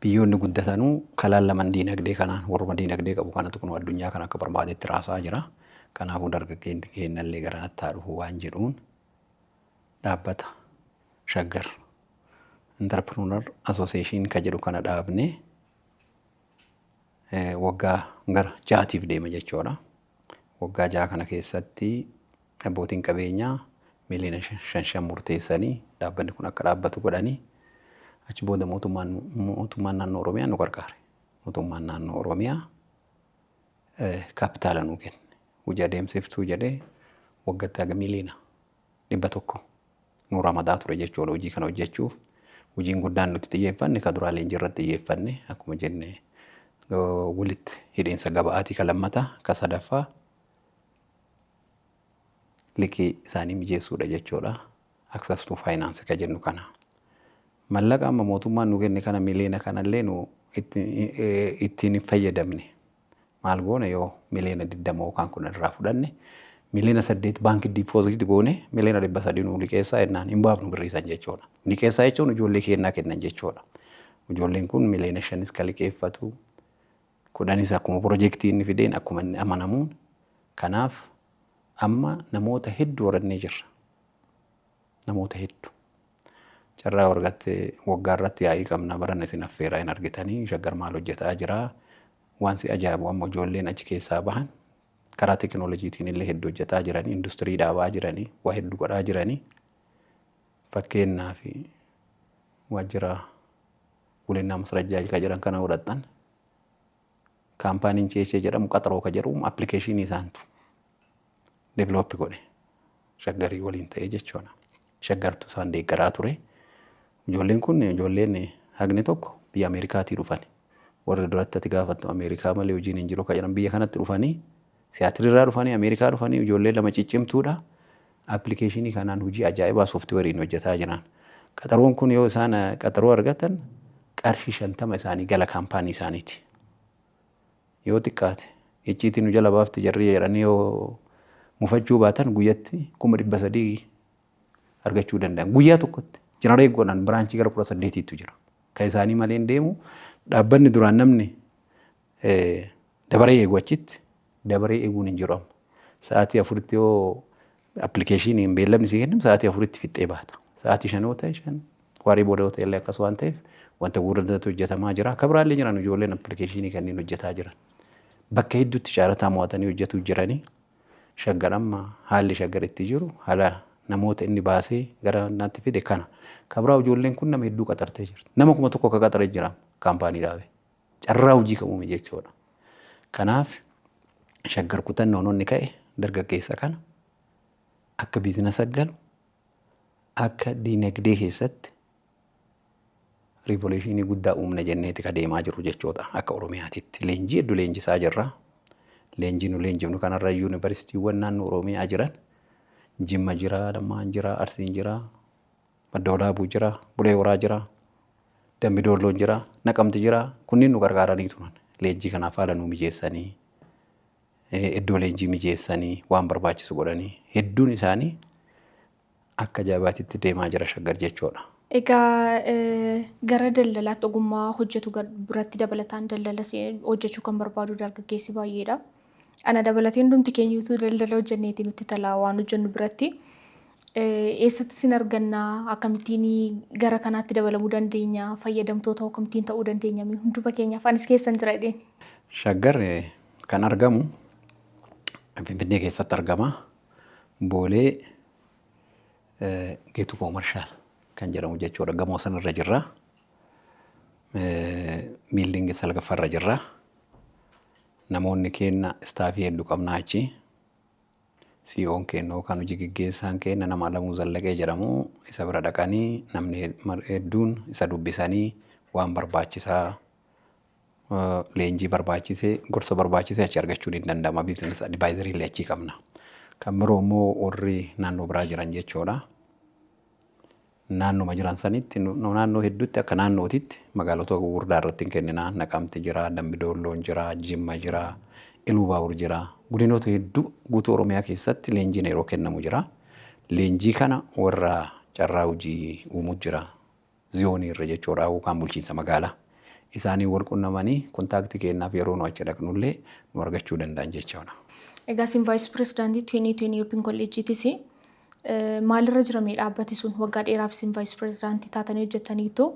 Biyyoonni guddatanuu kalaallaman diinagdee kanaan, warruma diinagdee qabu kanatu kun addunyaa kana akka barbaadetti raasaa jira. Kanaafuu, dargaggeessi keenyallee gara natti haa dhufu waan jedhuun dhaabbata Shaggar Entrepreneur Association ka jedhu kana dhaabnee waggaa gara 6tiif deema jechuudha. Waggaa 6 kana keessatti abbootiin qabeenyaa Miliyoona shan shan murteessanii dhaabbanni kun akka dhaabbatu godhanii, achi booda mootummaan naannoo Oromiyaa nu gargaare. Mootummaan naannoo Oromiyaa kaapitaala nuu kenne. Hojii adeemsiftuu jedhee waggaatti haga miliyoona 100 nu ramadaa ture jechuudha hojii kana hojjechuuf. Hojiin guddaan nuti xiyyeeffanne ka duraa leenjii irratti xiyyeeffanne, akkuma jenne walitti hidhiinsa gaba'aatii ka lammataa, ka sadaffaa liqii isaanii mijeessuudha jechuudha. Access to finance ka jennu kana. Mallaqa amma mootummaan nu kenne kana, miliyoona kanallee nu ittiin hin fayyadamne. Maal goone? Yoo miliyoona 20 yookaan 10 irraa fudhanne, miliyoona 8 baankii deposit goone, miliyoona 300 nu liqeessaa jennaan hin baafnu birriisan jechuudha. Liqeessaa jechuun ijoollee kennaa kennan jechuudha. Ijoolleen kun miliyoona 5s ka liqeeffatu, 10s, akkuma piroojeektii inni fideen, akkuma inni amanamuun. Kanaaf amma namoota hedduu horannee jirra. Namoota hedduu. Carraa argattee waggaa irratti yaa'ii qabna, barana isin affeeraa, hin argitanii Shaggar maal hojjetaa jira. Waan si ajaa'ibu, amma ijoolleen achi keessaa bahan karaa teekinooloojiitiin illee hedduu hojjetaa jiranii, industirii dhaabaa jiranii, waa hedduu godhaa jiranii. Fakkeenyaaf, waajjira Wulinnaa Masrajjaa ka jedhan kana godhattan, kaampaaniin Ceechee jedhamu qaxaroo ka jedhu appilikeeshinii isaantu develop godhe, Shaggarii waliin ta'ee jechuudha. Shaggartu isaan deeggaraa ture. Ijoolleen kun, ijoolleen hagni tokko biyya Ameerikaatii dhufan. Warri duratti ati gaafattu Ameerikaa malee hojiin hin jiru ka jedhan biyya kanatti dhufanii, Siyaatil irraa dhufanii, Ameerikaa dhufanii, ijoollee lama ciccimtuudha. Appilikeeshinii kanaan hojii ajaa'ibaa sooftiweeriin hojjetaa jiran. Qaxaroon kun yoo isaan qaxaroo argatan qarshii 50 isaanii gala kaampaanii isaaniiti. Yoo xiqqaate, icciitii nu jala baafti jarri jedhanii yoo mufachuu baatan, guyyatti 300,000 argachuu danda'an. Guyyaa tokkotti generate godhan. Branch gara 18tu jira. Kan isaanii malee hin deemu. Dhaabbanni duraan namni dabaree eegu, achitti dabaree eeguun hin jiru amma. Sa'aatii 4tti yoo appilikeeshiniin beellamni sii kennamu, sa'aatii 4tti fixxee baata. Sa'aatii 5 yoo ta'e 5, waarii booda yoo ta'e illee akkas waan ta'eef, wanta gurguddatu hojjetamaa jira. Akka biraallee jiran ijoolleen appilikeeshinii kanneen hojjetaa jiran. Bakka hedduutti caarataa mo'atanii hojjetuu jiranii. Shaggar amma haalli Shaggar itti jiru, haala namoota inni baasee gara naatti fide kana. Kabraa ijoolleen kun nama hedduu qaxartee jirti. Nama 1000 akka qaxaree jira kaampaanii dhaabe. Carraa hojii kan uume jechuudha. Kanaaf Shaggar kutannoon onni ka'e dargaggeessa kana akka biizinasa galu, akka diinagdee keessatti revolution guddaa uumna jenneeti ka deemaa jiru jechuudha. Akka Oromiyaatitti leenjii hedduu leenjisaa jirra. Leenjii nu leenjifnu kanarra yuunivarsiitiiwwan naannoo Oromiyaa jiran, Jimma jira, Lammaan jira, Arsiin jira, Madda Walaabuu jira, Bulee Horaa jira, Dambi Doolloon jira, Naqamti jira. Kunniin nu gargaaranii turan. Leenjii kanaaf haala nu mijeessanii, iddoo leenjii mijeessanii, waan barbaachisu godhanii, hedduun isaanii akka ajaa'ibaatitti deemaa jira Shaggar jechuudha. Egaa gara daldalaatti, ogummaa hojjetu biratti dabalataan daldala hojjechuu kan barbaadu dargaggeessi baay'eedha. Ana dabalatee hundumti keenyuutu daldala hojjenneeti nutti tola waan hojjennu biratti. Eessatti isin argannaa? Akkamittiin gara kanaatti dabalamuu dandeenya? Fayyadamtoota akkamittiin ta'uu dandeenya? Hunduma keenyaaf, anis keessan jira jedheen. Shaggar kan argamu Finfinnee keessatti argama. Boolee Geetuu Commercial kan jedhamu jechuudha. Gamoo sanarra jirra. Building salgaffaarra jirra. Namoonni keenya staff hedduu qabna achi. CEO'n keenya yookaan hojii gaggeessaan keenya nama Alamuu Zallaqee jedhamu. Isa bira dhaqanii, namni hedduun isa dubbisanii, waan barbaachisaa, leenjii barbaachisee, gorsa barbaachisee achi argachuun hin danda'ama. Business advisory illee achii qabna. Kan biroo immoo warri naannoo biraa jiran jechuudha. Naannoma jiran sanitti, naannoo hedduutti, akka naannootitti magaalota gurguddaa irratti hin kennina. Naqamti jira, Dambidoolloon jira, Jimma jira, Iluu Baabur jira. Godinoota hedduu guutuu Oromiyaa keessatti leenjiin yeroo kennamu jira. Leenjii kana warra carraa hojii uumuu jira. Ziyoonii irra jechuudha yookaan bulchiinsa magaalaa. Isaanii wal qunnamanii contact kennaaf, yeroo nu achi dhaqnullee nu argachuu danda'an jechuudha. Egaa isin vice president 2020 Open College'itis. Maalirra jira mee dhaabbati sun? Waggaa dheeraaf isin vice president taatanii hojjettaniitu.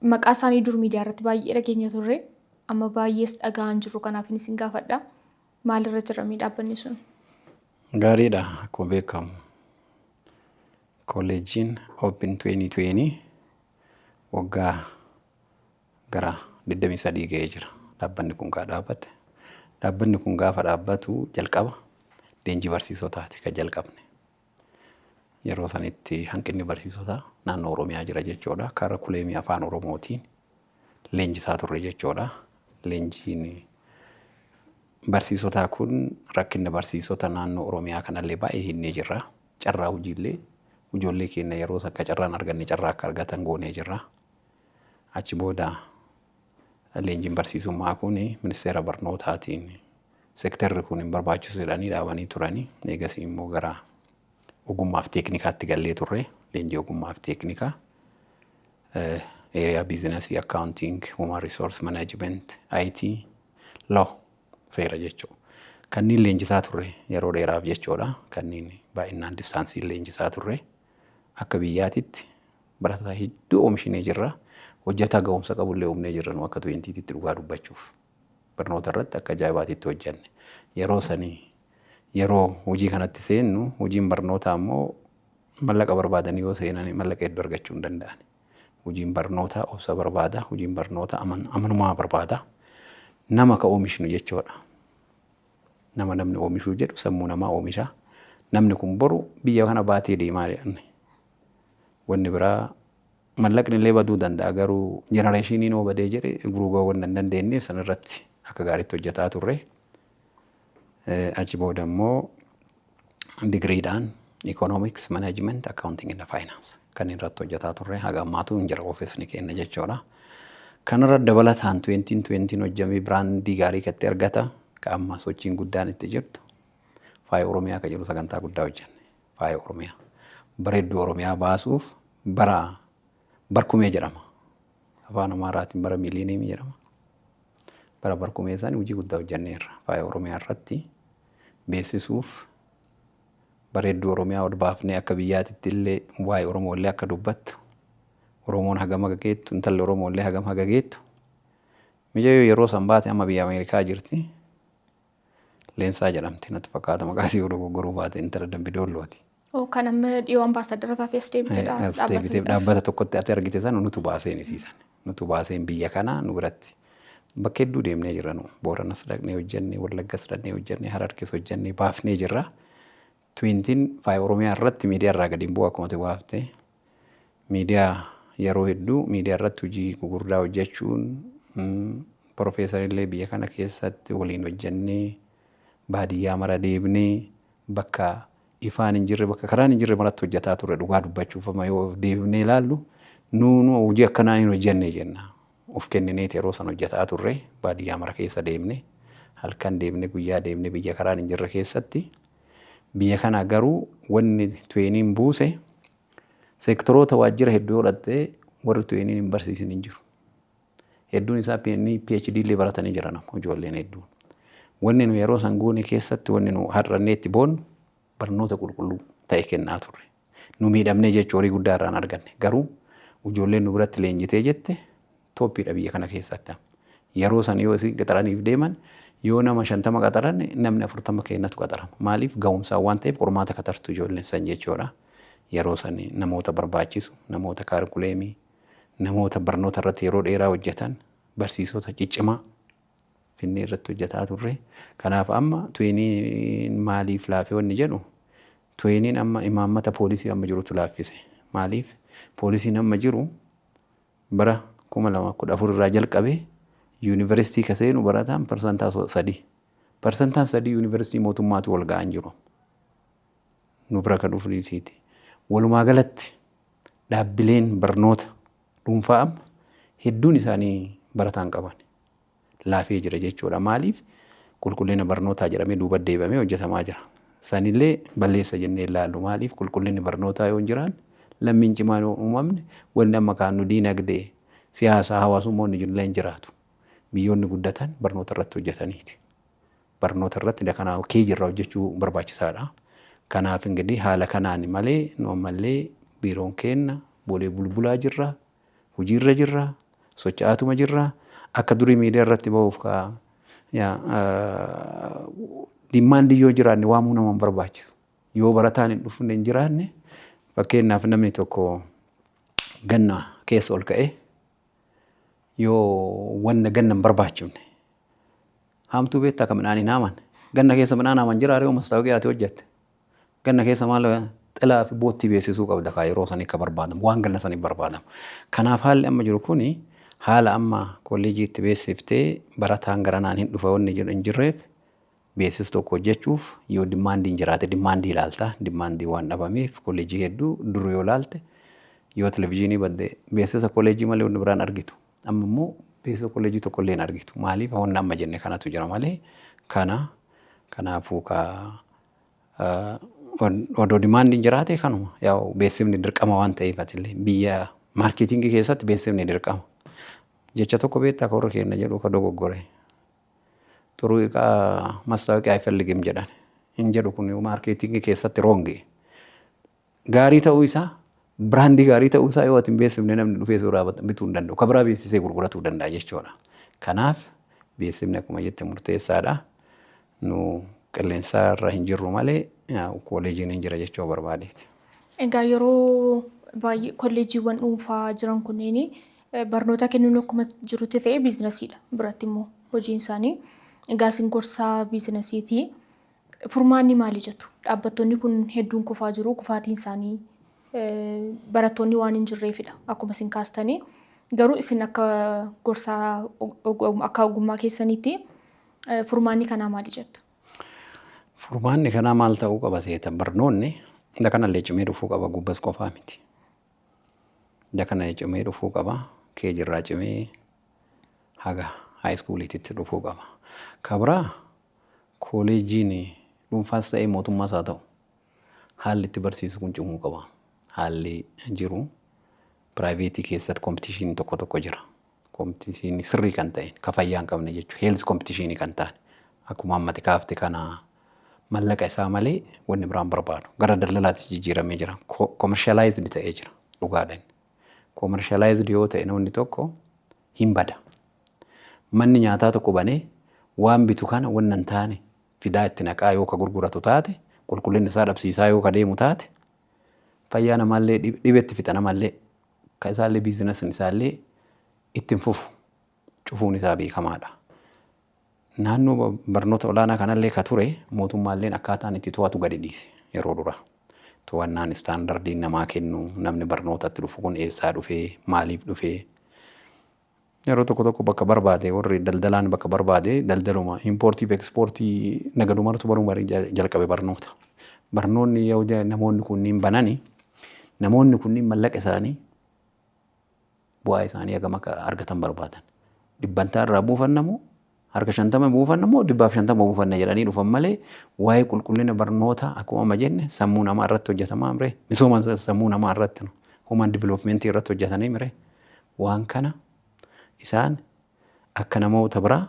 Maqaa isaanii dur miidiyaa irratti baay'ee dhageenya turre, amma baay'ees dhaga'aan jiru, kanaaf isin gaafadha. Maalirra jira mee dhaabbanni sun? Gaariidha. Akkuma beekamu Kolleejjiin Open 2020 waggaa gara 23 ga'ee jira. Dhaabbanni kun gaa dhaabbate. Dhaabbanni kun gaafa dhaabbatu jalqaba leenjii barsiisotaati kan jalqabne. Yeroo sanitti hanqinni barsiisotaa naannoo Oromiyaa jira jechuudha. Kaarakuleemii afaan Oromootiin leenjisaa turre jechuudha. Leenjiin barsiisotaa kun rakkinna barsiisota naannoo Oromiyaa kanallee baay'ee hinnee jirra. Carraa hojiillee ijoollee keenya yeroo akka carraan arganne carraa akka argatan goonee jirra. Achi booda leenjiin barsiisummaa kun ministeera barnootaatiin seektarri kun hin barbaachisu jedhanii dhaabanii turanii. Eegasii immoo gara ogummaaf teeknikaatti gallee turre, leenjii ogummaaf teeknikaa. Area business, accounting, human resource management, IT, law, seera jechuudha. Kanneen leenjisaa turre yeroo dheeraaf jechuudha. Kanneen baay'inaan distanceiin leenjisaa turre. Akka biyyaatitti barataa hedduu oomishinee jirra. Hojjetaa ga'umsa qabullee uumnee jirra nu akka tuwentiititti dhugaa dubbachuuf. Barnoota irratti akka ajaa'ibaatitti hojjenne. Yeroo sanii yeroo hojii kanatti seennu, hojiin barnootaa immoo mallaqa barbaadanii yoo seenan mallaqa hedduu argachuu hin danda'an. Hojiin barnootaa obsa barbaada. Hojiin barnootaa amanumaa barbaada. Nama ka oomishnu jechuudha. Nama namni oomishuu jedhu sammuu namaa oomisha. Namni kun boru biyya kana baatee deemaa jedhanne. Wanni biraa mallaqni illee baduu danda'a, garuu generationiin yoo badee jedhe gurguruu waan hin dandeenyeef sanarratti akka gaariitti hojjetaa turre. Achi booda immoo digiriidhaan economics, management, accounting and finance kan irratti hojjetaa turre, haga ammaatu hin jira ofiisni keenya jechuudha. Kanarra dabalataan 2020 hojjamee brandii gaarii katti argata, ka amma sochiin guddaan itti jirtu Faaya Oromiyaa ka jedhu sagantaa guddaa hojjenne. Faaya Oromiyaa. Bareedduu Oromiyaa baasuuf bara barkumee jedhama. Afaan Amaaraatiin bara miiliiniimii jedhama. Bara barkumee isaanii hojii guddaa hojjenneerra. Faaya Oromiyaa irratti beeksisuuf, bareedduu Oromiyaa ol baafnee akka biyyaatitti illee waa'ee Oromoo illee akka dubbattu, Oromoon hagam haga geettu, intalli Oromoo illee hagam haga geettu. Mijayyoo yeroo san baate amma biyya Ameerikaa jirti. Leensaa jedhamti natti fakkaata, maqaa isii yoo dogoggoruu baate, intala Dambidoollooti. Kan amma dhiyoo ambaasaadara taatee as deebitedha. As deebitee dhaabbata tokkotti ati argite sana nutu baaseen isiisan. Nutu baaseen biyya kana nu biratti. Bakka hedduu deemnee jirra nu. Booranas dhaqnee hojjennee, Wallaggas dhaqnee hojjennee, Hararges hojjennee baafnee jirra. Tuwintiin Faaya Oromiyaa irratti miidiyaa irraa gadi hin bu'u akkuma ati baafte. Miidiyaa yeroo hedduu miidiyaa irratti hojii gugurdaa hojjechuun, profeesarillee biyya kana keessatti waliin hojjennee, baadiyyaa mara deemnee, bakka ifaan hin jirre, bakka karaan hin jirre maratti hojjetaa turre. Dhugaa dubbachuuf amma yoo deebinee ilaallu nuunu hojii akkanaa hin hojjenne jenna. Of kennineeti yeroo san hojjetaa turre, baadiyyaa mara keessa deemne, halkan deemne, guyyaa deemne, biyya karaan hin jirre keessatti. Biyya kana garuu wanni tuweeniin buuse seektoroota waajjira hedduu yoo dhattee warri tuweeniin hin barsiisin hin jiru. Hedduun isaa PhD illee baratanii jiran ijoolleen hedduun. Wanni nu yeroo san goone keessatti wanni nu har'annee itti boonnu barnoota qulqulluu ta'e kennaa turre. Nu miidhamnee jechuun horii guddaa irraan arganne. Garuu ijoolleen nu biratti leenjitee jette topiidha biyya kana keessatti. Yeroo san yoo isin qaxaraniif deeman, yoo nama 50 qaxaran namni 40 kennatu qaxarama. Maaliif? Ga'umsaan waan ta'eef qormaata katartu ijoolleen san jechuudha. Yeroo san namoota barbaachisu, namoota kaarikuleemii, namoota barnoota irratti yeroo dheeraa hojjetan, barsiisota ciccimaa finnee irratti hojjetaa turre. Kanaaf amma tuweeniin maaliif laafee wanni jedhu, tuweeniin amma imaammata poolisii amma jirutu laaffise. Maaliif? Poolisiin amma jiru bara 2014 irraa jalqabee yuunivarsiitii ka seenu barataan 3%. 3% yuunivarsiitii mootummaatu wal ga'an jiru. Nu bira ka dhufu dhiisiiti. Walumaa galatti dhaabbileen barnoota dhuunfaa amma hedduun isaanii barataan qaban. Laafee jira jechuudha. Maaliif? Qulqullina barnootaa jedhamee duuba deebamee hojjetamaa jira. Sanillee balleessa jennee ilaallu. Maaliif? Qulqullinni barnootaa yoo hin jiraanne, lammiin cimaan yoo uumamne, wanni amma kaannu diinagdee, siyaasaa, hawaasummaa inni jirullee hin jiraatu. Biyyoonni guddatan barnoota irratti hojjetaniiti. Barnoota irratti kanaaf keejirraa hojjechuu barbaachisaadha. Kanaaf ingidihi haala kanaan malee nu ammallee biiroon keenya Boolee Bulbulaa jirra, hojiirra jirra, socho'aatuma jirra. Akka durii miidiyaa irratti bahuuf ka demandii yoo jiraanne waamuu nama hin barbaachisu. Yoo barataan hin dhufne, hin jiraanne, Fakkeenyaaf, namni tokko ganna keessa ol ka'ee yoo wanna ganna hin barbaachifne haamtuu, beektaa, akka midhaan hin haaman, ganna keessa midhaan haaman jira yoo mastaawoqiyaa ati hojjette, ganna keessa maal xilaa fi boottii beeksisuu qabda kaa, yeroo sanii akka barbaadamu, waan ganna sanii barbaadamu. Kanaaf haalli amma jiru kuni, haala amma kolleejii itti beeksiftee barataan garanaan hin dhufa wanni jedhu hin jirreef, beeksisa tokko hojjechuuf yoo demandiin jiraate demandii ilaalta. Demandii waan dhabameef, kolleejii hedduu dur yoo ilaalte, yoo televizyiinii badde beeksisa kolleejii malee wanni biraan argitu. Amma immoo beeksisa kolleejii tokko illee hin argitu. Maaliif? Wanni amma jenne kanatu jira malee. Kana kanaafuu ka odoo demandiin jiraate kanuma yaa'u, beeksifni dirqama waan ta'eef, atillee biyya marketingii keessatti beeksifni dirqama. Jecha tokko beektaa, ka warra keenya jedhu ka dogoggore. ጥሩ ዕቃ ማስታወቂያ አይፈልግም jedhan hin jedhu. Kun marketingii keessatti wrongi. Gaarii ta'uu isaa, brandii gaarii ta'uu isaa yoo ati hin beeksifne, namni dhufee suuraa bituu hin danda'u. Ka biraa beeksisee gurguratuu danda'a jechuudha. Kanaaf beeksifni akkuma jette murteessaadha. Nu qilleensa irra hin jirru malee kolleejiin hin jira jechuu barbaadeeti. Egaa yeroo baay'ee kolleejiiwwan dhuunfaa jiran kunneen barnoota kennuun akkuma jirutti ta'e, businessiidha biratti immoo hojiin isaanii. Egaa isin gorsaa businessiiti. Furmaanni maali jettu? Dhaabbattoonni kun hedduun kufaa jiru. Kufaatiin isaanii barattoonni waan hin jirreefidha akkuma isin kaastanii. Garuu isin akka gorsaa, akka ogummaa keessaniitti, furmaanni kanaa maali jettu? Furmaanni kanaa maal ta'uu qaba seeta? Barnoonni inda kanallee cimee dhufuu qaba, gubbas qofaa miti. Inda kana cimee dhufuu qaba. KG irraa cimee haga high schooliititti dhufuu qaba. Kabraa kooleejiin dhuunfaas ta'ee mootummaas haa ta'u, haalli itti barsiisu kun cimuu qaba. Haalli jiru privateii keessatti competitionii tokko tokko jira. Competitionii sirrii kan ta'e, ka fayyaa hin qabne jechuudha. Health competitionii kan ta'an, akkuma ammati kaafte kana, mallaqa isaa malee wanni biraan barbaadu. Gara daldalaatti jijjiiramee jira. Commercialized ta'ee jira dhugaadhaan. Commercialized yoo ta'e namni tokko hin bada. Manni nyaataa tokko banee waan bitu kana wanna hin taane fidaa itti naqaa yoo ka gurguratu taate, qulqullinni isaa dhabsiisaa yoo ka deemu taate, fayyaa namaallee dhibetti fixa, namallee ka isaallee businessiin isaallee ittiin fufu, cufuun isaa beekamaadha. Naannoo barnoota olaanaa kanallee ka ture mootummaalleen akkaataan itti to'atu gadi dhiise yeroo dura. To'annaan standardiin namaa kennu, namni barnootatti dhufu kun eessaa dhufee, maaliif dhufee, yeroo tokko tokko bakka barbaade warri daldalaan bakka barbaade daldaluma importii fi exportii nagadumartu baruu jalqabe barnoota. Barnoonni yoo namoonni kunniin banani, namoonni kunniin mallaqa isaanii, bu'aa isaanii hagam akka argatan barbaadan. Dhibbantaa irraa buufanna moo, harka 50 buufanna moo, 150 buufanna jedhanii dhufan malee, waa'ee qulqullina barnootaa, akkuma amma jenne, sammuu namaa irratti hojjetamaa mire, misooma sammuu namaa irratti, human developmentii irratti hojjetanii mire, waan kana isaan akka namoota biraa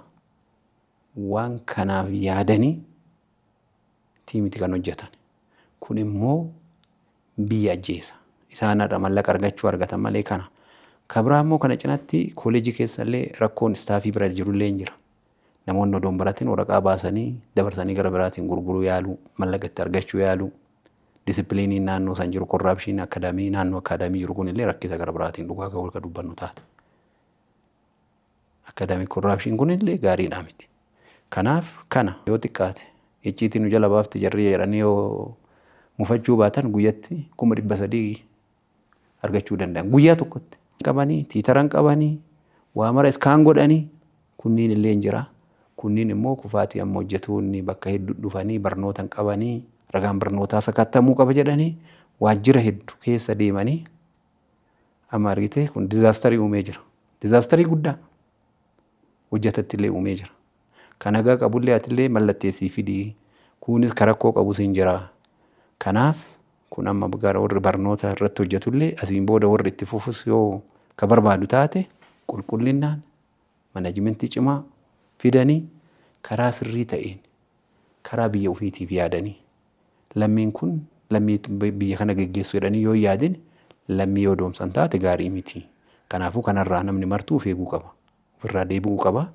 waan kanaaf yaadanii tiimiti kan hojjetan. Kun immoo biyya ajjeesa. Isaan har'a mallaqa argachuu argatan malee kana. Ka biraa immoo kana cinatti kooleejii keessa illee rakkoon staffii bira jirullee hin jira. Namoonni odoo hin baratin waraqaa baasanii dabarsanii gara biraatiin gurguruu yaaluu, mallaqa itti argachuu yaaluu, disciplineiin naannoo san jiru, corruptioniin academy, naannoo academy jiru kun illee rakkisa gara biraatiin, dhugaa kan wal dubbannu taate. Academic corruption kun illee gaariidhaa miti. Kanaaf kana yoo xiqqaate icciitii nu jala baafti jarri jedhanii yoo mufachuu baatan, guyyatti 300,000 argachuu danda'an. Guyyaa tokkotti qabanii, tutoran qabanii, waa mara iskaan godhanii, kunniin illee hin jira. Kunniin immoo kufaatii amma hojjetoonni bakka hedduu dhufanii barnoota hin qabanii, ragaan barnootaa sakattamuu qaba jedhanii waajjira hedduu keessa deemanii amma argite, kun disasterii uumee jira. Disasterii guddaa hojjetatti illee uumee jira. Kan nagaa qabullee atillee mallatteessii fidii, kunis ka rakkoo qabus hin jira. Kanaaf kun amma gara warri barnoota irratti hojjetullee, asiin booda warri itti fufus yoo ka barbaadu taate, qulqullinaan managementii cimaa fidanii, karaa sirrii ta'een, karaa biyya ofiitiif yaadanii, lammiin kun lammii biyya kana geggeessu jedhanii yoo yaadin, lammii yoo doomsan taate gaarii miti. Kanaafuu kanarraa namni martuu of eeguu qaba. Ofirraa deebi'uu qaba.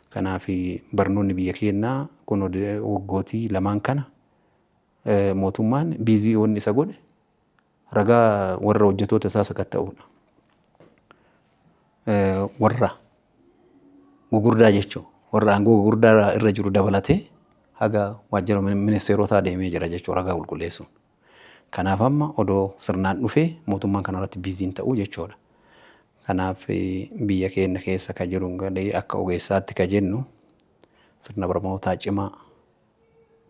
Kanaaf barnoonni biyya keenyaa kun waggootii lamaan kana mootummaan busy wanni isa godhe Ragaa warra hojjettoota isaa sakatta'uudha. Warra gugurdaa jechuun warra aangoo gugurdaa irra jiru dabalatee haga waajjira ministeerotaa deemee jira jechuudha ragaa qulqulleessuun. Kanaaf amma odoo sirnaan dhufee mootummaan kanarratti busy-n ta'uu jechuudha. Kanaaf biyya keenya keessa ka jiru akka ogeessaatti ka jennu sirna barnootaa cimaa,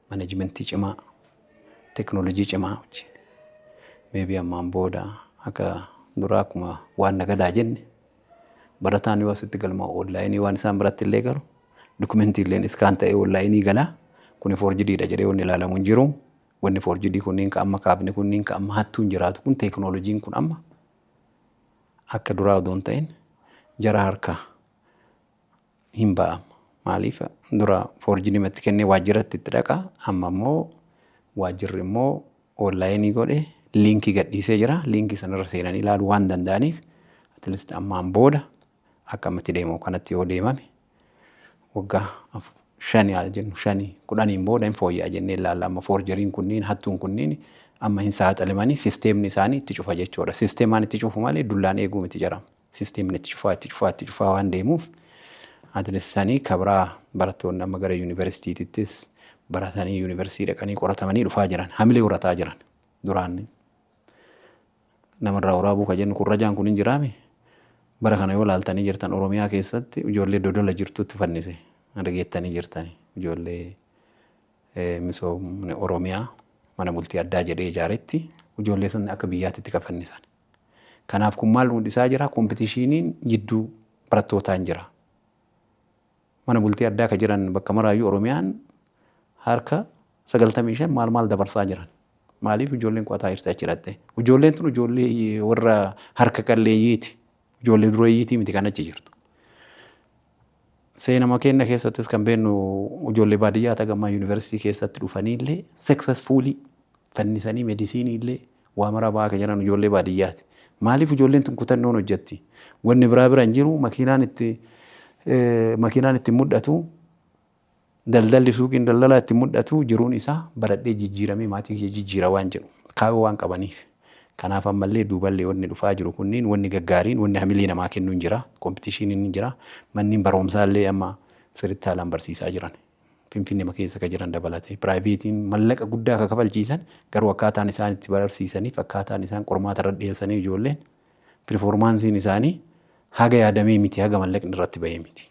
management-ii cimaa, teekinooloojii cimaa wajjin. Maybe ammaan booda akka duraa akkuma waan nagadaa jenne, barataan yoo asitti galmaa'u online-ii waan isaan biratti illee galu, document-ii illee scan ta'ee online-ii galaa, kuni forged-iidha jedhee wanni ilaalamu hin jiru. Wanni forged-ii kunniin ka amma kaafne, kunniin ka amma hattuun jiraatu kun, teekinooloojiin kun amma akka duraa odoo hin ta'in jara harka hin ba'ama. Maaliif, dura forged-ii kennee waajjiratti itti dhaqa, amma immoo waajjirri immoo online-ii godhe link-ii gadhiisee jira. Link-ii sanarra seenanii ilaaluu waan danda'aniif, at least ammaan booda akka ammatti deemu kanatti yoo deemame, waggaa 5 haa jennu, 5 10-iin booda hin fooyya'a jennee ilaalla. Amma forgery-n kunniin, hattuun kunniin amma hin saaxilamanii, system-ni isaanii itti cufa jechuudha. System-aan itti cufu malee dullaan eeguu miti jedhama. System-ni itti cufaa, itti cufaa, itti cufaa waan deemuuf, at least sanii kabraa barattoonni amma gara yuunivarsiitiittis baratanii, yuunivarsiitii dhaqanii qoratamanii dhufaa jiran, hamilee horataa jiran. Duraan namarraa waraabuu ka jennu kun, rajaan kun hin jiraame. Bara kana yoo laaltanii jirtan, Oromiyaa keessatti ijoollee Dodola jirtutti fannise dhageettanii jirtani. Ijoollee misoomni Oromiyaa mana bultii addaa jedhee ijaaretti ijoollee sana akka biyyaatti ka fannisan. Kanaaf kun maal mul'isaa jira? Competition-iin jidduu barattootaa hin jira. Mana bultii addaa ka jiran bakka maraayyuu Oromiyaan harka 95 maal maal dabarsaa jiran. Maaliif? Ijoolleen qo'ataa jirti achi hidhatte. Ijoolleen tun ijoollee warra harka qalleeyyiiti. Ijoollee dureeyyiitii miti kan achi jirtu. Seenama keenya keessattis kan beeknu ijoollee baadiyyaa tagammaa yuunivarsiitii keessatti dhufanii illee successfully fannisanii medicine-ii illee waa mara ba'aa kan jiran ijoollee baadiyyaati. Maaliif? Ijoolleen tun kutannoon hojjetti. Wanni biraa bira hin jiru, makiinaan itti mul'atu, daldalli suuqiin daldalaa itti mul'atu, jiruun isaa baradhee jijjiiramee maatii kiyya jijjiira waan jedhu kaayoo waan qabaniif. Kanaaf ammallee duuballee wanni dhufaa jiru kunniin, wanni gaggaariin, wanni hamilee namaa kennu hin jira. Competition-iin ni jira. Manneen barumsaa illee amma sirriitti haalaan barsiisaa jiran. Finfinnee keessa kan jiran dabalatee. Private-iin mallaqa guddaa akka kafalchiisan, garuu akkaataan isaan itti barsiisaniif, akkaataan isaan qormaata irra dhiyeessanii, ijoolleen performance-iin isaanii haga yaadamee miti, haga mallaqni irratti bahee miti.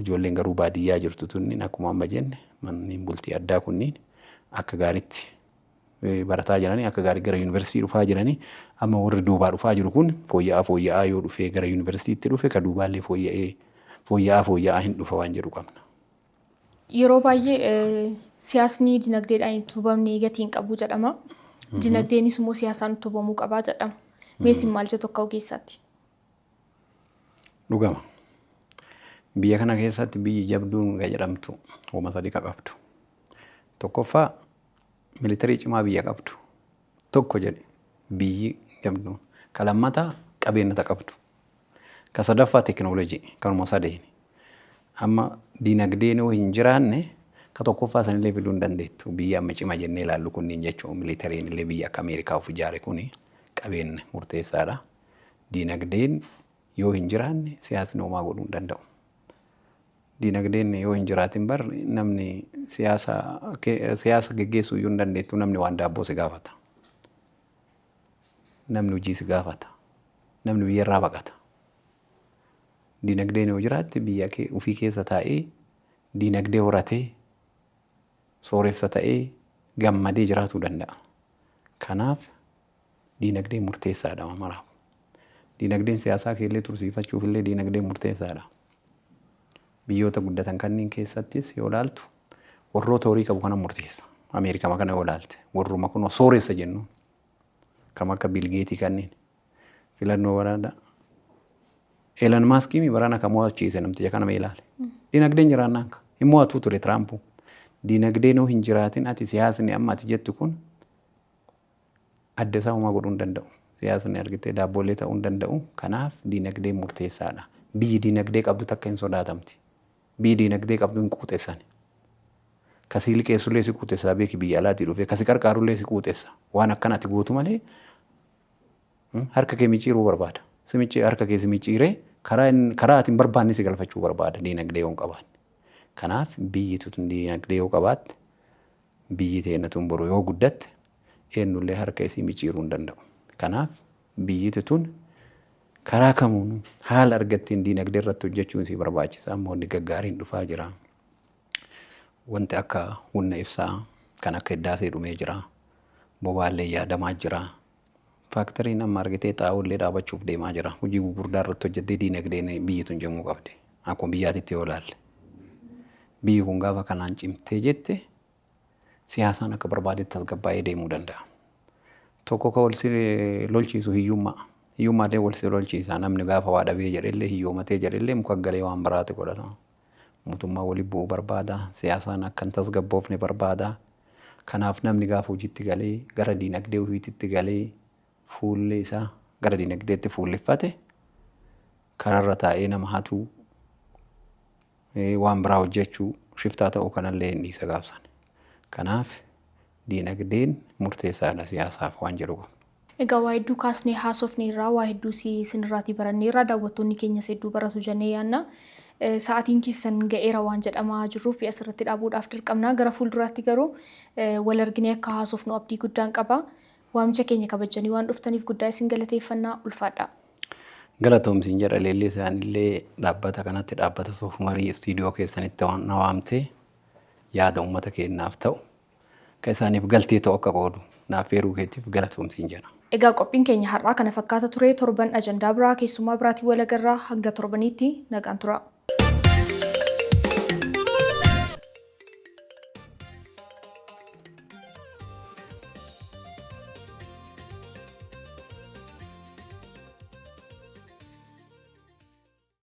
Ijoolleen garuu baadiyyaa jirtu tunniin, akkuma amma jenne, manneen bultii addaa kunniin akka gaariitti barataa jiranii, akka gaarii gara yuunivarsiitii dhufaa jiranii. Amma warri duubaa dhufaa jiru kun fooyya'aa fooyya'aa yoo dhufee gara yuunivarsiitiitti dhufe, ka duubaallee fooyya'ee fooyya'aa fooyya'aa hin dhufa waan jedhu qabna. Yeroo baay'ee siyaasni dinagdeedhaan hin utubamne gatii hin qabu jedhama. Dinagdeenis immoo siyaasaan utubamuu qabaa jedhama. Mee isin maal jettu akka ogeessaatti? Dhugama. Biyya kana keessatti biyyi jabduun kan jedhamtu uuma sadii ka qabdu. Tokkoffaa, military cimaa biyya qabdu. Tokko jedhe biyyi jabduun. Ka lammataa, qabeenya qabdu. Ka sadaffaa, teekinooloojii, kanuma sadeeni. Amma dinagdeen yoo hin jiraanne, ka tokkoffaa sanillee fiduu hin dandeettu. Biyya amma cima jennee ilaallu kunniin jechuun, military-n illee biyya akka Ameerikaa of ijaare kuni qabeenya murteessaadha. Dinagdeen yoo hin jiraanne siyaasni homaa godhuu hin danda'u. Dinagdeen yoo hin jiraatin bar namni siyaasa siyaasa geggeessuu iyyuu hin dandeettu, namni waan daabboo si gaafata. Namni hojii si gaafata. Namni biyyarraa baqata. Dinagdeen yoo jiraatte, biyya ofii keessa taa'ee dinagdee horatee, sooressa ta'ee, gammadee jiraatuu danda'a. Kanaaf dinagdeen murteessaadha maraaf. Dinagdeen siyaasaa keellee tursiifachuuf illee dinagdeen murteessaadha. Biyyoota guddatan kanneen keessattis yoo ilaaltu, warroota horii qabu kana murteessa. Ameerikaa kana yoo ilaalte, warruma kun sooressa jennu kam akka Bill Gates kanneen filannoo waraanaa. Elon Musk-ii barana kan mo'achiise namticha kana mee ilaale. Dinagdeen jiraannaan ka hin mo'atuu ture Tiraampu. Dinagdeen yoo hin jiraatin, ati siyaasni amma ati jettu kun adda isaa homaa godhuu hin danda'u. Siyaasni argitee daabboollee ta'uu hin danda'u. Kanaaf dinagdeen murteessaadha. Biyyi dinagdee qabdu takka hin sodaatamti. Biyyi dinagdee qabdu hin quuxessan. Kasii liqeessullee si quuxessaa beeki, biyya alaatii dhufee kasi qarqaarullee si quuxessa. Waan akkana ati gootu malee Harka kee micciiruu barbaada. Si micci harka kee si micciiree karaa karaa ati hin barbaanne si galfachuu barbaada diinagdee yoo hin qabaanne. Kanaaf biyyi tun diinagdee yoo qabaatte, biyyi teenya tun boru yoo guddatte, eenyullee harka isii micciiruu hin danda'u. Kanaaf biyyi tun karaa kamuun haala argatteen diinagdee irratti hojjechuun isii barbaachisa. Ammoo inni gaggaariin dhufaa jira. Wanti akka humna ibsaa kan akka Hiddaasee dhumee jira. Bobaallee yaadamaa jira. Faaktariin amma argitee xaa'oollee dhaabachuuf deemaa jira. Hojii gurguddaa irratti hojjettee diinagdeen biyyi tun cimuu qabdi. Akkuma biyyaatitti yoo ilaalle. Biyyi kun gaafa kanaan cimtee jette, siyaasaan akka barbaadetti tasgabbaa'ee deemuu danda'a. Tokko kan wal si lolchiisu hiyyummaa. Hiyyummaallee wal si lolchiisa. Namni gaafa waa dhabee jedhellee, hiyyoomatee jedhellee, muka galee waan biraati godhata. Mootummaa waliin bu'uu barbaada. Siyaasaan akka hin tasgabboofne barbaada. Kanaaf namni gaafa hojiitti galee, gara diinagdee ofiititti galee, fuulli isaa gara diinagdeetti fuulleffate, kararra taa'ee nama hatuu, waan biraa hojjechuu, shiftaa ta'uu kanallee hin dhiisa gaafsan. Kanaaf diinagdeen murteessaadha siyaasaaf waan jedhu qabna. Egaa waa hedduu kaasnee haasofne irraa waa hedduu isinirraatii baranneerraa, daawwattoonni keenyas hedduu baratu jennee yaadna. Sa'aatiin keessan ga'eera waan jedhamaa jirruuf asirratti dhaabuudhaaf dirqamna. Gara fuulduraatti garuu wal arginee akka haasofnu abdii guddaan qaba. Waamicha keenya kabajanii waan dhuftaniif guddaa isin galateeffannaa, ulfaadha. Galatoomsiin jedha leelli isaanillee dhaabbata kanatti, dhaabbata Soofumarii istiidiyoo keessanitti waan na waamtee yaada uummata keenyaaf ta'u, akka isaaniif galtee ta'u akka qoodu naaf feeruu keetiif galatoomsiin jedha. Egaa qophiin keenya har'aa kana fakkaata ture. Torban ajandaa biraa, keessummaa biraatiin wal agarraa. Hanga torbaniitti nagaan tura.